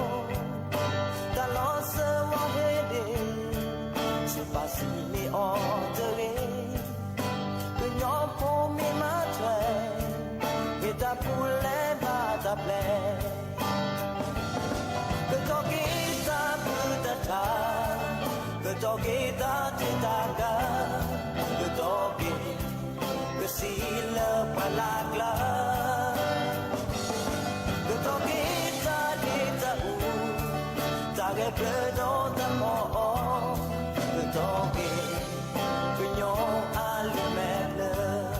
တၢ်လီၤစၢၤဝီဟ့ၣ်ဒ့ၣ်, စူးပာ်စံးမ့ၢ်အီၤတဂ့ၤ, ကညီဖိမ့ၢ်မၤထွဲ, မ့ၢ်တၢ်ပူၤလဲၤဘၣ်တၢ်ပျဲ ကတီၤက့ၤတၢ်ဘုၣ်တၢ်ထၢ, ကတီၤက့ၤတၢ်တံာ်တၢ်ကါ, ကတီၤက့ၤ က စံးလၢပှၤလၢ်ကျါ, ကတီၤက့ၤတၢ်ဒ့တၢ်အူ, တၢ်ဂဲၤဘျၢဒီးတၢ်မၤအီၣ်, ကတီၤက့ၤ ကညီအလုၢ်မဲာ်ဘျၢ က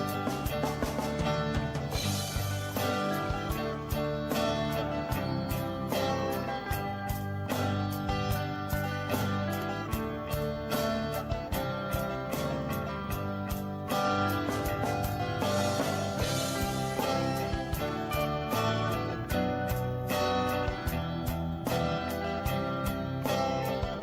တ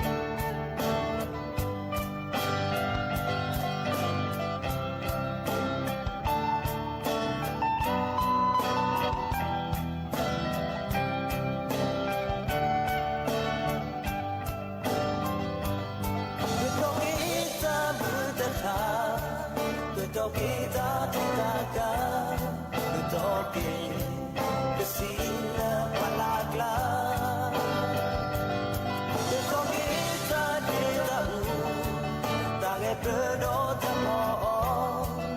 ီၤက့ၤတၢ်ဘုၣ်တၢ်ခါ, ကတီၤက့ၤတၢ်ဒိၣ်တၢ်ကါ, ကတီၤက့ၤ ကစံးလၢပှၤလၢ်ကျါ, ကတီၤက့ၤတၢ်ဒ့တၢ်အူ, တၢ်ဂဲၤဘျၢဒီးတၢ်မၤအီၣ်, က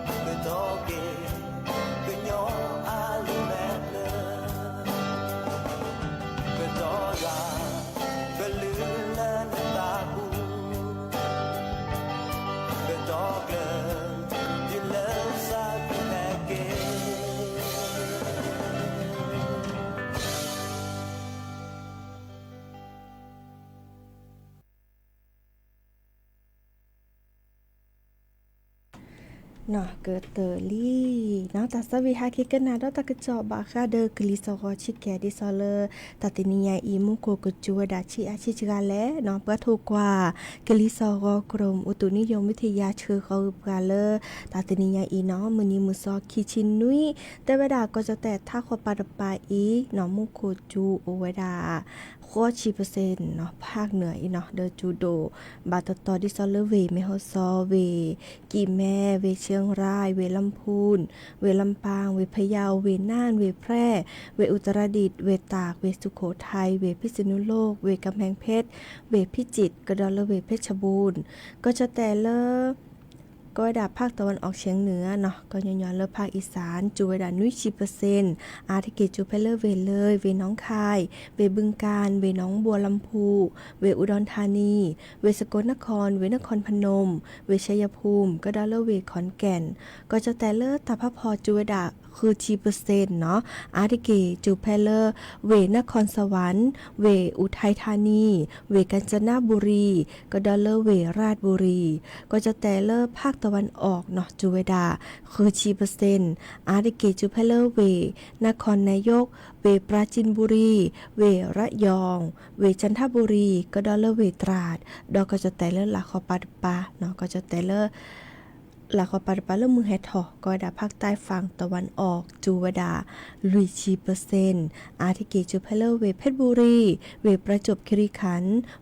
တီၤက့ၤ ကညီအလုၢ်မဲာ်ဘျၢ ကတီၤယွၤ ကလုၢ်လၢနသးပူၤ, ကတီၤကျၢၤ တုၤလၢစးကဟဲက့ၤ နီၢ်ကတၢၢ်လံနီၤ, တၢ်သးဝံၣ်ဟဲက့ၤကနၣ်ဒီးတၢ်ကစီၣ်ဘၣ်ဃးဒီးကလံၤစီၤဂီၤဆံးကဲး ဒ်သိးလၢ တၢ်တနံၤညါအံၤ မူခိၣ်ကစူၤဝဲဒၣ်ဆံးအါဆံးစှၤလဲၣ်နီၤ, ပှၤထိၣ်ကွၢ် ကလံၤစီၤဂီၤ ကရူၢ်မုၢ်အူသူၣ်နံယိၤမုၢ်ထံယါ ဆှၢဃီၤဂုာ်ပှၤလၢ တၢ်တနံၤညါအံၤနီၤ မုၢ်နံၤမုၢ်သီခံဆံနွံ, တဲဝဲဒၣ်ကီၢ်ကၠီၣ်တဲၣ်ထးဃီၤပၤတပၤအံၤနီၤ မူခိၣ်ကစူၤအိၣ်ဝဲဒၣ် ဃိးဆံပၢၢ်စ့ၣ်နီၤ ဖးနၢၤအံၤနီၤ ဒီးကစူၤဒိၣ်ဘၣ်တတီၤဒ်သိးလၢဝ့ၢ်မ့ၢ်ဟီၣ်စီၤ ဝ့ၢ်ကံၣ်မဲ ဝ့ၢ်ဆၢၣ်ရၣ် ဝ့ၢ်လါပူၣ် ဝ့ၢ်လါပၢ် ဝ့ၢ်ဖယၢၣ် ဝ့ၢ်နၢ် ဝ့ၢ်ဖြဲၣ် ဝ့ၢ်အူတရဒံး ဝ့ၢ်တၢ် ဝ့ၢ်စူခိၣ်ထၢၣ် ဝ့ၢ်ဖံးစနူလိၣ် ဝ့ၢ်ကၣ်မဲၣ်ဖ့း ဝ့ၢ်ဖံးစံး ကဒီးလၢဝ့ၢ်ဖ့းစဘူၣ်, ကီၢ်ကၠီၣ်တဲၣ်လၢ ကီၢ်ဝဲဒၣ်ဖးတဝၢၣ်အီၣ် ဆဲၣ်နုာ်နီၤ ကညီညီလၢဖးအံၣ်စၣ် ကစူၤဝဲဒၣ်နွံဆံပၢၢ်စ့ၣ်, အါတက့ၢ်ကစူၤဖဲလၢဝ့ၢ်လၢၢ် ဝ့ၢ်နီၢ်ခၢၣ် ဝ့ၢ်ဘုၣ်ကၣ် ဝ့ၢ်နီၢ်ဘိလါပူၣ် ဝ့ၢ်အူဒီၣ်ထါနံ ဝ့ၢ်စကိးနခီၣ် ဝ့ၢ်နခီၣ်ဖၣ်နူၣ် ဝ့ၢ်ဆဲယၣ်ဖူၣ် ကဒီးလၢဝ့ၢ်ခီၣ်ကၠဲၣ်, ကီၢ်ကၠီၣ်တဲၣ်လၢတၢ်ဖးဖီကစူၤဝဲဒၣ်ဃုဆံပၢၢ်စ့ၣ်နီၤ, အါတက့ၢ်ကစူၤဖဲလၢ ဝ့ၢ်နခီၣ်စဝၣ် ဝ့ၢ်အူထါထါနံ ဝ့ၢ်ကၣ်စနဘူရံ ကဒီးလၢဝ့ၢ်ရၣ်ဘူရံ, ကီၢ်ကၠီၣ်တဲၣ်လၢဖးတဝၢၣ်အီၣ်နီၤ ကစူၤဝဲဒၣ်ဃုဆံပၢၢ်စ့ၣ်, အါတက့ၢ်ကစူၤဖဲလၢဝ့ၢ်နခီၣ်နယိၣ် ဝ့ၢ်ပရၣ်စံၣ်ဘူရံ ဝ့ၢ်ရၣ်ယီၣ် ဝ့ၢ်ကၠၣ်ထဘူရံ ကဒီးလၢဝ့ၢ်တြၢ်, ဒီးကီၢ်ကၠီၣ်တဲၣ်လၢလၤဃီၤပၤတပၤနီၤ ကီၢ်ကၠီၣ်တဲၣ်လၢ လၤဃီၤပၤတပၤလၢမုၢ်ဟဲထီၣ် ကီၢ်ဝဲဒၣ်ဖးတၢ်ဖးတဝၢၣ်အီၣ် ကစူၤဝဲဒၣ်လွံၢ်ဆံပၢၢ်စ့ၣ်, အါတက့ၢ်ကစူၤဖဲလၢဝ့ၢ်ဖ့းဘူရံ ဝ့ၢ်ပရၣ်စူၣ်ခံရံၣ်ခၣ်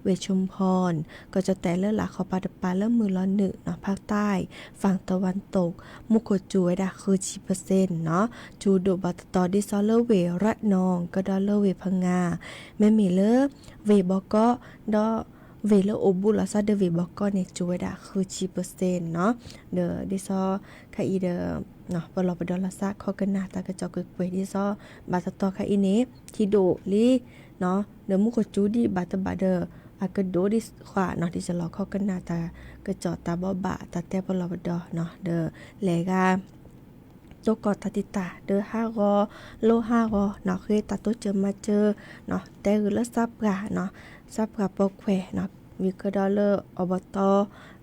ဝ့ၢ်ဆိၣ်ဖီၣ်, ကီၢ်ကၠီၣ်တဲၣ်လၢလၤဃီၤပၤတပၤလၢမုၢ်လီၤနုာ်နီၤ ဖးတၢ်ဖးတဝၢၣ်တိၣ် မူခိၣ်ကစူၤဝဲဒၣ်ဃုဆံပၢၢ်စ့ၣ်နီၤ, ကစူၤဒိၣ်ဘၣ်တတီၤဒ်သိးလၢဝ့ၢ်ရၣ်နီၣ် ကဒီးလၢဝ့ၢ်ဖငါ, မ့မ့ၢ်လၢ ဝ့ၢ်ဘီကီၢ် ဒီး ဝ့ၢ်လၢအိၣ်ဘူးလီၤသးဒီးဝ့ၢ်ဘီကီၢ်န့ၣ် ကစူၤဝဲဒၣ်ဃုဆံပၢၢ်စ့ၣ်နီၤ, ဒီးဒ်သိးခါအံၤဒီး ပလီၢ်ပဒီလီၤသးခီကနၣ်တၢ်ကစီၣ်ကွ့ၢ်ကွ့ၢ်ဒ်သိး ဘၣ်တတီၤခါအံၤန့ၣ် ထံဒိၣ်လံ ဒီးမူခိၣ်ကစူၤဒံးဘၣ်တဘၣ်ဒီး အကဒိၣ်ဒံးဃာ်နီၤ ဒ်သိးလီၤခီကနၣ်တၢ်ကစီၣ်တၢ်ဘိးဘၣ်တၢ်တဲပလီၢ်ပဒီနီၤ ဒီးလဲၤဂၤ တိၢ်ကီၢ်တၢ်တံာ်တာ် ဒီးဟးဂီၤ လိၣ်ဟးဂီၤနီၤ ဃ့တၢ်တိစၢၤမၤစၢၤနီၤ တဲဂ့ၤလၢသးပှၢ်နီၤ သးပှၢ်ပိာ်ခွဲးနီၤ ဝံၤကဒီးလၢအဘီတီ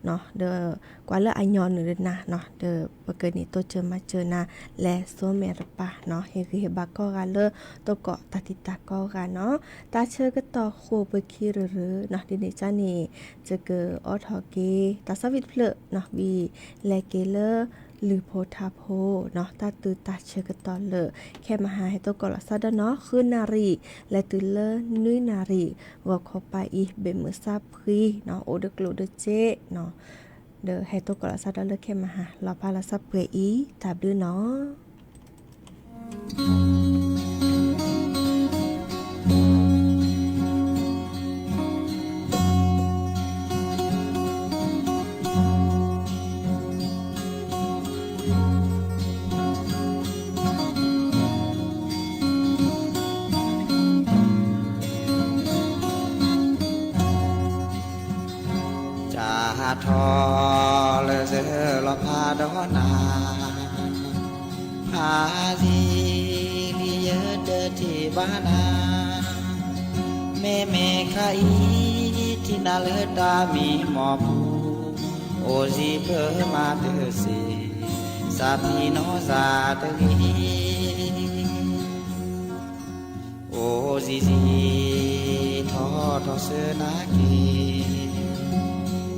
နီၤ ဒီးကွၢ်လၢအညီနုၢ်ဒီးနၤနီၤ ဒီးပကန့ၢ်တိစၢၤမၤစၢၤနၤ လဲၤစိမဲာ်တပၤနီၤ ဟ့ၣ်ဂံၢ်ဟ့ၣ်ဘါကိးဂၤလၢတိၢ်ကီၢ်တၢ်တံာ်တာ်ကိးဂၤနီၤ တၢ်ဆၢကတီၢ်ဃိာ်ပခံရၢၢ်ရၢၢ်နီၤ ဒ်န့ၣ်ကန့ၣ် ယကအိးထီၣ်က့ၤ တၢ်သးဝံၣ်တဖျၢၣ်နီၤ ဝံၤလဲၤက့ၤလၢ လုၢ်ဖိထါဖိနီၤ တၢ်တုၤတၢ်ဆၢကတီၢ်လၢ ခဲမဟါဟဲတိၢ်ကီၢ်လီၤသးဒီးနီၤ ဃုနၣ်ရံၣ် လဲၤတုၤလၢနွံနၣ်ရံၣ် ဂီၤခီပၤအံၤ ဘ့ၣ်မုၢ်သးဖှံနီၤ အိၣ်ဒီးကျိၣ်ဒီးစ့နီၤ ဒီးဟဲတိၢ်ကီၢ်လီၤသးဒီးလၢခဲမဟါ လီၤဖးလီၤသးပှဲၤအံၤ တၢ်ဘျုးနီၤ အါ သံလံ ယတထံၣ်ဘၣ်နၤ, မ့မ့ၢ်ခါအံၤ ထံၣ်နၤလၢတၢ်မံမီၢ်ပူၤ, အိၣ်စံးပၢမၤတစ့ၢ်, စးဖံနီၢ်စၢ်တဂ့ၤ. အိၣ်စံးစံး ထီၣ်ထီၣ်ဆၢနၤက့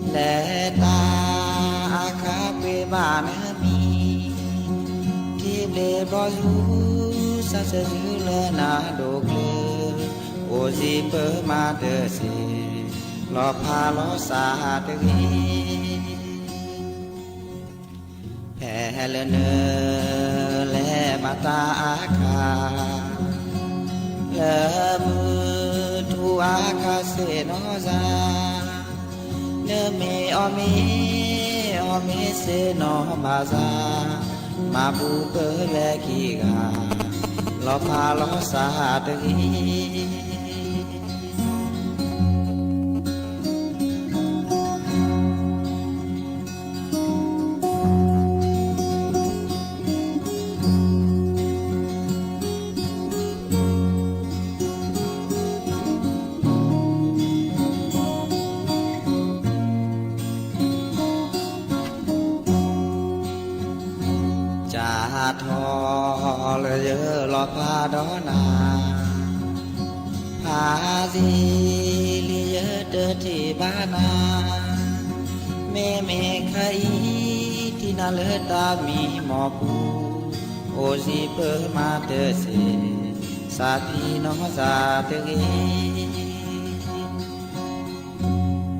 ၤ, လဲၤတၢ်အခါပှ့ၤဘၣ်နမံၤ, ထံဘျ့ဘျီယူၤ စၢ်ဆၢယူၤလၢနၤဒိၣ်ကျၢၤ, အိၣ်စံးပၢမၤတစ့ၢ်, လီၤဖးလီၤစၢ်တဂ့ၤ. ဖဲလၢနလဲၤမၤတၢ်အခါ, လၢမုၢ်ထူၣ်အခါဆ့ၣ်နီၤစၢ်, နမ့ၢ်အီၣ်မ့ၤ အီၣ်မ့ၤဆ့ၣ်နီၤဘၣ်စၢ်, မၤဘူၣ်ပၢဝဲခံဂၤ, လီၤဖးလီၤစၢ်တဂ့ၤ. စးထီၣ်လၢယလီၤဖးဒီးနၤ, ဖးသံလံ ယတထံၣ်ဘၣ်နၤ, မ့မ့ၢ်ခါအံၤ ထံၣ်နၤလၢတၢ်မံမီၢ်ပူၤ, အိၣ်စံးပၢမၤတစ့ၢ်, စးဖံနီၢ်စၢ်တဂ့ၤ.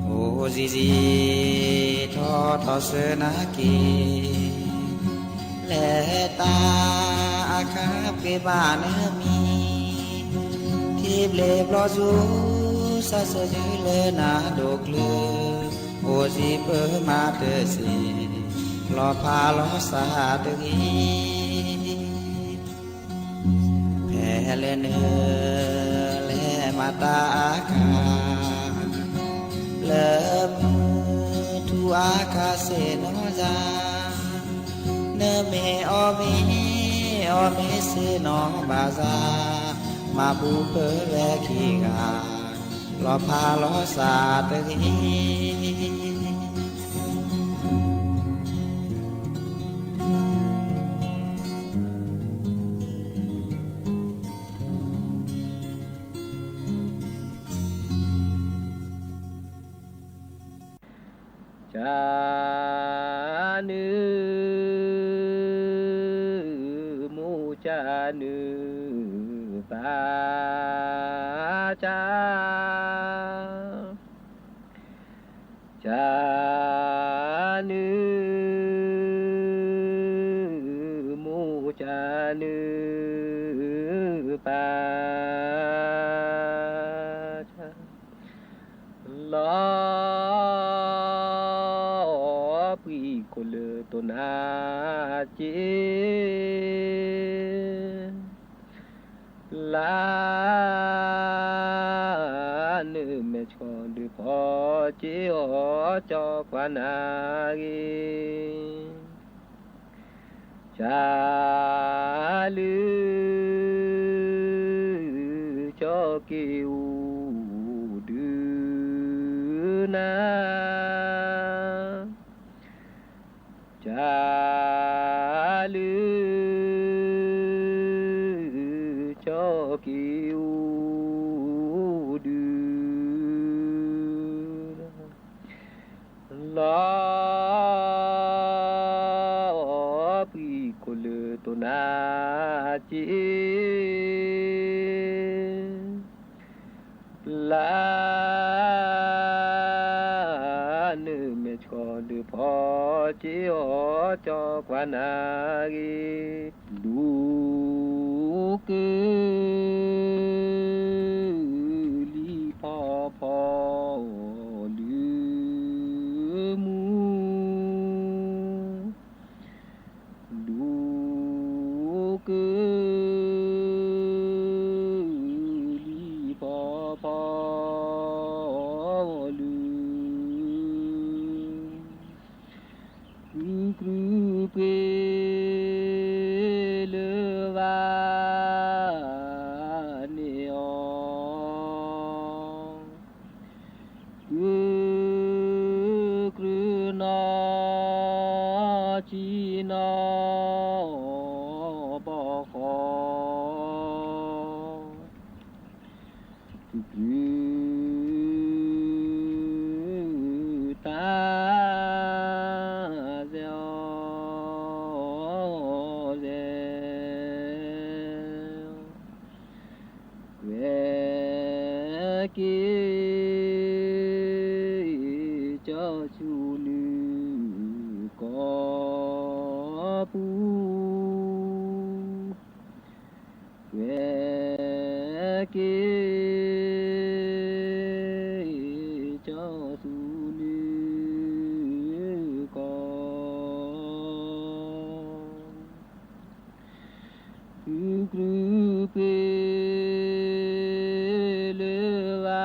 အိၣ်စံးစံး ထီၣ်ထီၣ်ဆၢနၤက့ၤ, လဲၤတၢ်အခါပှ့ၤဘၣ်နမံၤ, ထံဘျ့ဘျီယူၤ စၢ်ဆၢယူၤလၢနၤဒိၣ်ကျၢၤ, အိၣ်စံးပၢမၤတစ့ၢ်, လီၤဖးလီၤစၢ်တဂ့ၤ. ဖဲလၢနလဲၤမၤတၢ်အခါ, လၢမုၢ်ထူၣ်အခါဆ့ၣ်နီၤစၢ်, နမ့ၢ်အီၣ်မ့ၤ အီၣ်မ့ၤဆ့ၣ်နီၤဘၣ်စၢ်, မၤဘူၣ်ပၢဝဲခံဂၤ, လီၤဖးလီၤစၢ်တဂ့ၤ. ကနုာ် မိၢ်ကနုာ်ပၢ်က ကနုာ် မိၢ်ကနုာ်ပၢ် လီၤပှံၤခိၣ်လၢတိၢ်နါက့ လၢ နမဲာ်ဆှီဒုးဖီက့ၤအီၤ ကၠီကွၢ်နၤဂ့ၤ ကလုာ် ကၠီက့ၤအိၣ်ဒုးနၤ ကလုာ် ကၠီက့ၤအိၣ်ဒုး လီၤပှံၤခိၣ်လၢတိၢ်နါက့ လၢ နမဲာ်ဆှီဒုးဖီက့ၤအီၤ ကၠီကွၢ်နၤဂ့ၤ ဒူက လံၤဖီဖီလၢမူ ဒူက လံၤဖီဖီလၢ ကုကရူၢ်ပှ့ၤလၢ က့ၤကၠီဆူနုၢ်ကီၢ်ပူၤ, က့ၤကၠီဆူနုၢ်ကီၢ် ဃုကြုးပှ့ၤလၢဝါ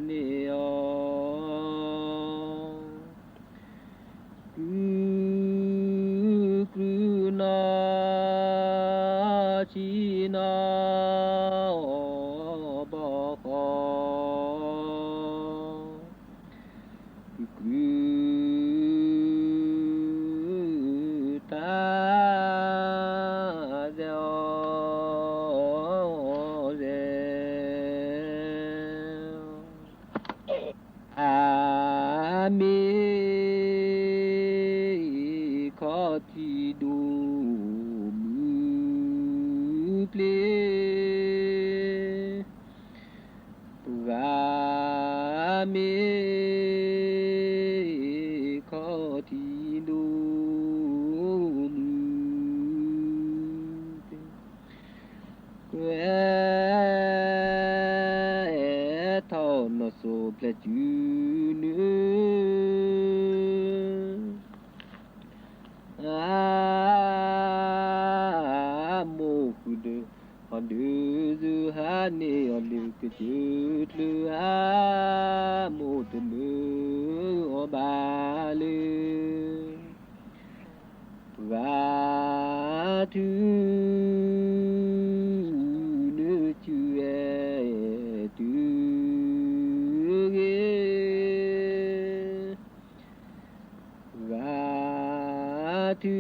န့ၢ်အီၤ, ဃုကြုးနီၢ်ဆံနီၢ်ဘီဃီ ဃုကြုးတၢ် စဲအီၤစဲ, အမ့ၢ် ခီၣ်ထံးဒိၣ်မုၢ်ပျ့ၤ, ပှၤမ့ၢ်ခီၣ်ထံးဒိၣ်မုၢ်ပျ့ၤ, ကွဲးထီၣ်နီၢ်စိၤဖျဲးစုနုၢ် အမိၢ်ဃုာ်ဒီး ဟီၣ်ဒုးစူၤဟါန့ၢ်အီၤလၢကစၢၢ်ချၢဧါ, မိၢ်တမၢအီၤဘၣ်လၢ ပှၤထုး နုၢ်စုအဲၣ်တုၤဂ့ၤ, ပှၤထုး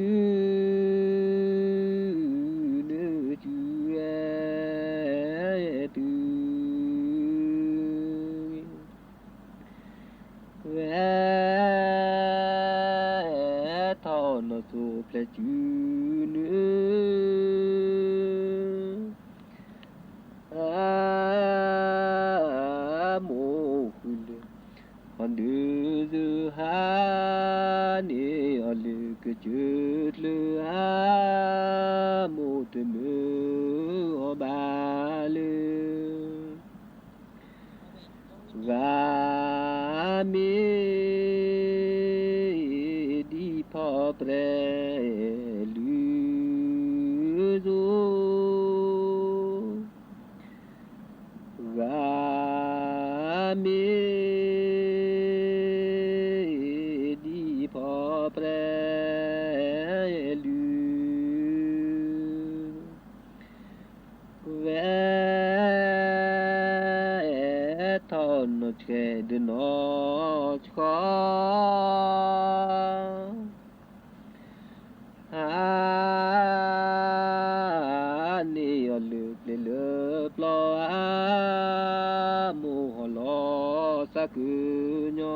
နုၢ်စုအဲၣ်တုၤဂ့ၤ, ကွဲးထီၣ်နီၢ်စိၤဖျဲးစုနုၢ် အမိၢ်ဃုာ်ဒီး ဟီၣ်ဒုးစူၤဟါန့ၢ်အီၤလၢကစၢၢ်ချၢဧါ, မိၢ်တမၢအီၤဘၣ်လၢ ပှၤမ့ၢ်ဒ်ဖီၣ်ပြဲလုၢ်စိ ပှၤမ့ၢ်ဒ်ဖီၣ်ပြဲလုၢ် ကွဲးထီၣ်နီၢ်ဆှဲးဒီးနီၢ်ဆှီ ဟါန့ၢ်အီၤလၢပျ့ၤလၢပျီဧါ, မိၢ်ဟီၣ်လီၤသးကု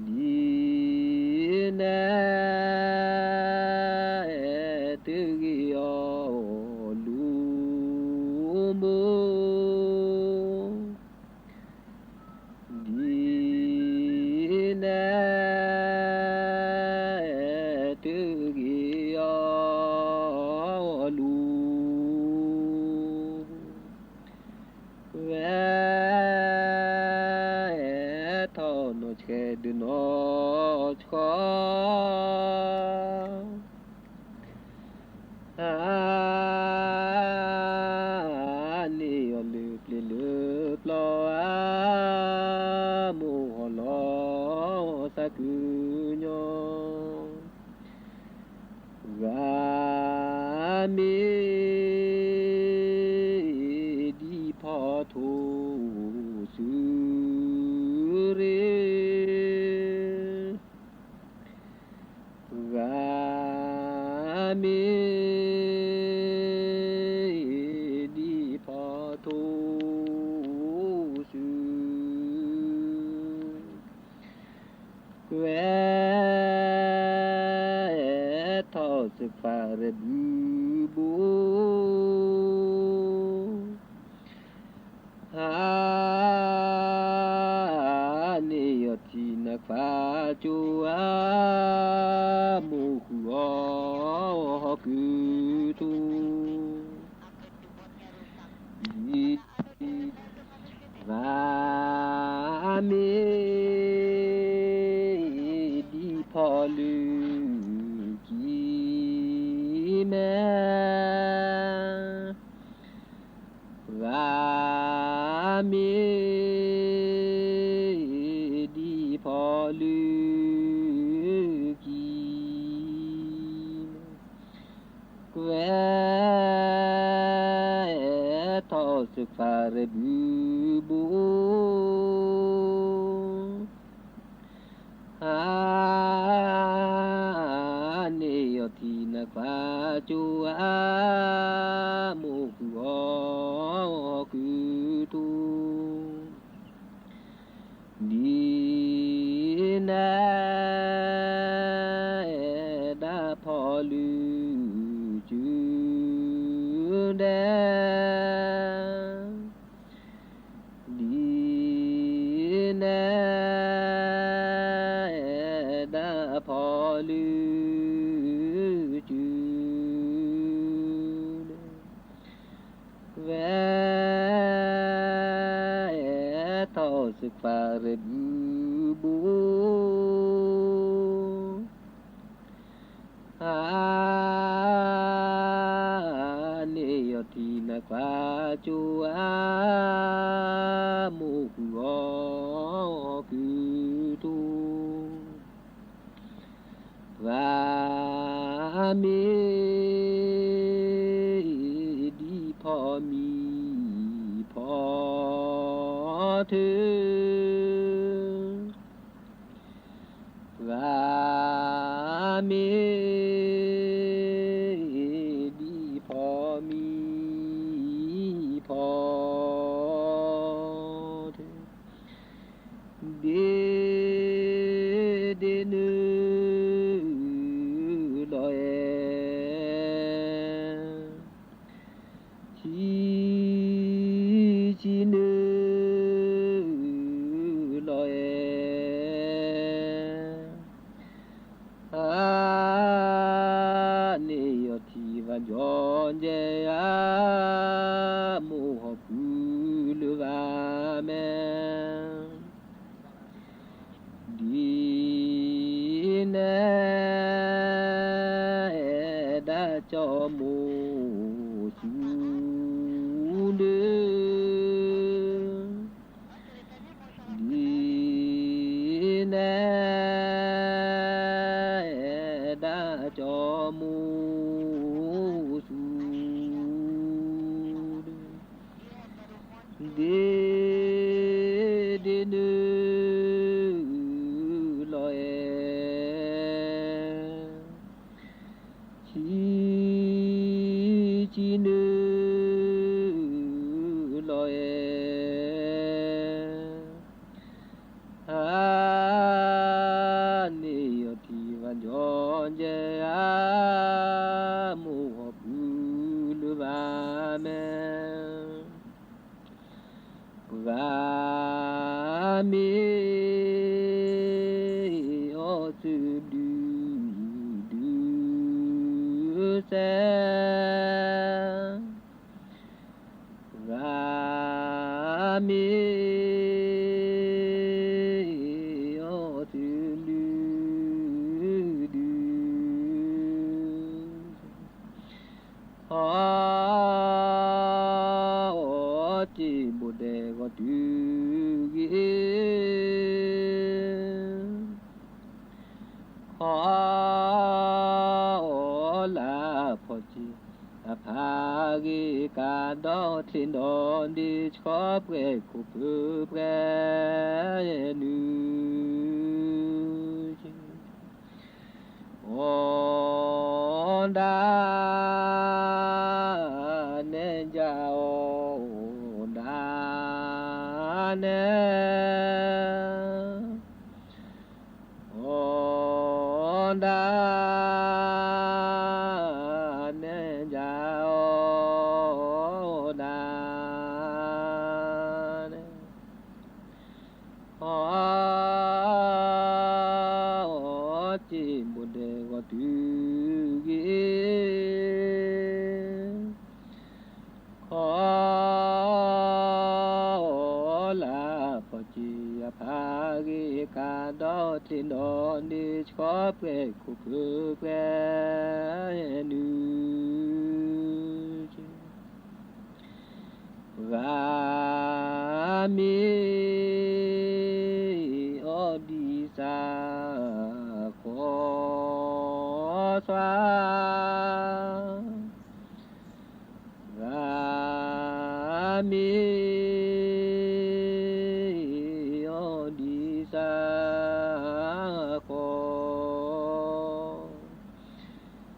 ညီ ဒ်နဲ တဂ့ၤအီၤလူၤမိၢ်, ဒ်နဲ တဂ့ၤအီၤလူၤ ကွဲးထီၣ်နီၢ်ဆှဲးဒီးနီၢ်ဆှီ ဟါန့ၢ်အီၤလၢပျ့ၤလၢပျီဧါ, မိၢ်ဟီၣ်လီၤသးကုညီ ပှၤမ့ၢ်ဒ်ဖီၣ်ထိၣ်စုရ့ၣ်, ပှၤမ့ၢ်ဒ်ဖီၣ်ထိၣ်စု ကွဲးထီၣ်သခွါရဲၣ်ဘုဘိ အါန့ၢ်ယီၢ်ထံနခွါကၠိဧါ, မိၢ်ဃုာ်အီၤဟီၣ်ကုၢ်ထူ, ဒ် ပှၤမ့ၢ်ဒ်ဖီလၢကံမဲာ်, ပှၤမ့ၢ်ဒ်ဖီလၢကံမဲာ်, ကွဲးထီၣ်စခွါရဘုဘိ, အါန့ၢ်ယီၢ်ထံနခွါကၠိဧါ, မိၢ်ဃုာ်အီၤဟီၣ်ကုၢ်ထူ, ဒ်နအဲၣ်ဒၣ်ဖီလၢကံဒဲး, ဒ်နအဲၣ်ဒၣ်ဖီလၢကံဒဲး, ကွဲးထီၣ်စခွါရဘုဘိ, အါန့ၢ်ယီၢ်ထံနခွါကၠိဧါ, မိၢ်ဃုာ်အီၤဟီၣ်ကုၢ်ထူ, ပှၤမ့ၢ်ဒ်ဖီမံၤဖီ ထု, ပှၤမ့ၢ်ဒ်ဖီမံၤဖီ ထု, ဒ့ဒ့နုၢ်လီၤအဲၣ် ဆံး ဆံးနုၢ်လီၤအဲၣ်, အါန့ၢ်ယီၢ်ထံဘၣ်ကၠီကဲဧါ, မိၢ်ဟီၣ်ဖုလၢဘၣ်မဲာ် ဒ်နအဲၣ်ဒၣ်ကၠီမိၢ်ဆူၣ်ဒု, ဒ်နအဲၣ်ဒၣ်ကၠီမိၢ်ဆူၣ်ဒု, ဒ့ဒ့နုၢ်လီၤအဲၣ်, ဆံး ဆံးနုၢ်လီၤအဲၣ်, အါန့ၢ်ယီၢ်ထံဘၣ်ကၠီကဲဧါ, မိၢ်ဟီၣ်ဖုလၢဘၣ်မဲာ် ပှၤမ့ၢ်အီၣ်သုဘျုးဒုစဲး, ပှၤမ့ၢ်အီၣ်သုဘျုးဒု ဟီၣ် အီၣ်စ့ဘိၣ်ဒဲးဂီၤတုၤဂ့ၤ, ဟီၣ် အီၣ်လၢဖီၣ်စ့အဖးဂ့ၤ, ကးဒီးချ့ဒီးဒ့ဆှီ ပှဲၤခိၣ်ဖၢပှဲၤနုာ် အီၣ်ဒၣ် နဲဒၣ်အီၣ်ဒၣ်နဲ, အီၣ်ဒၣ် နဲဒၣ်အီၣ်ဒၣ် ဘိဒဲးဂီၤတုၤဂ့ၤ ခီလၢဖီၣ်က့ၤအဖးဂ့ၤ ကဒီးတ့ၢ်နီၣ်န့ၣ် ဆှီပှဲၤခိၣ်ဖၢပှဲၤနုာ် ဂၤမ့ၢ်အီၣ်ဒံးစးဃီသွါ ဂၤမ့ၢ်အီၣ်ဒံးစးဃီ တံၤ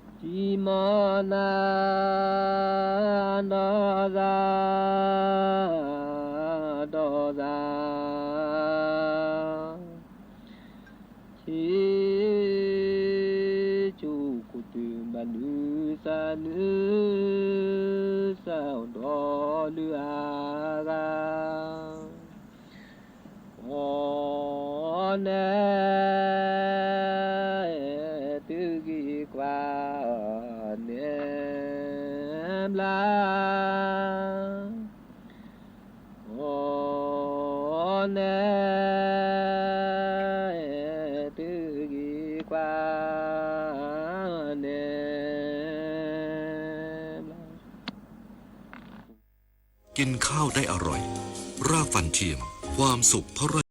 မီၢ်နၤဒီးသး ဒီးသး ဆံး ဆူခိၣ်တုၤဘၣ်နုၤစၢ်နုၤစၢ် ဒီးလုၢ်အါဂၤ အီၣ်နဲ သုဂ့ၤကွၢ်န့ၣ်ဘျါ အီၣ်နဲ သုဂ့ၤကွၢ်န့ၣ်ဘျါ กินข้าวได้อร่อย รากฟันเทียม ความสุขพระราช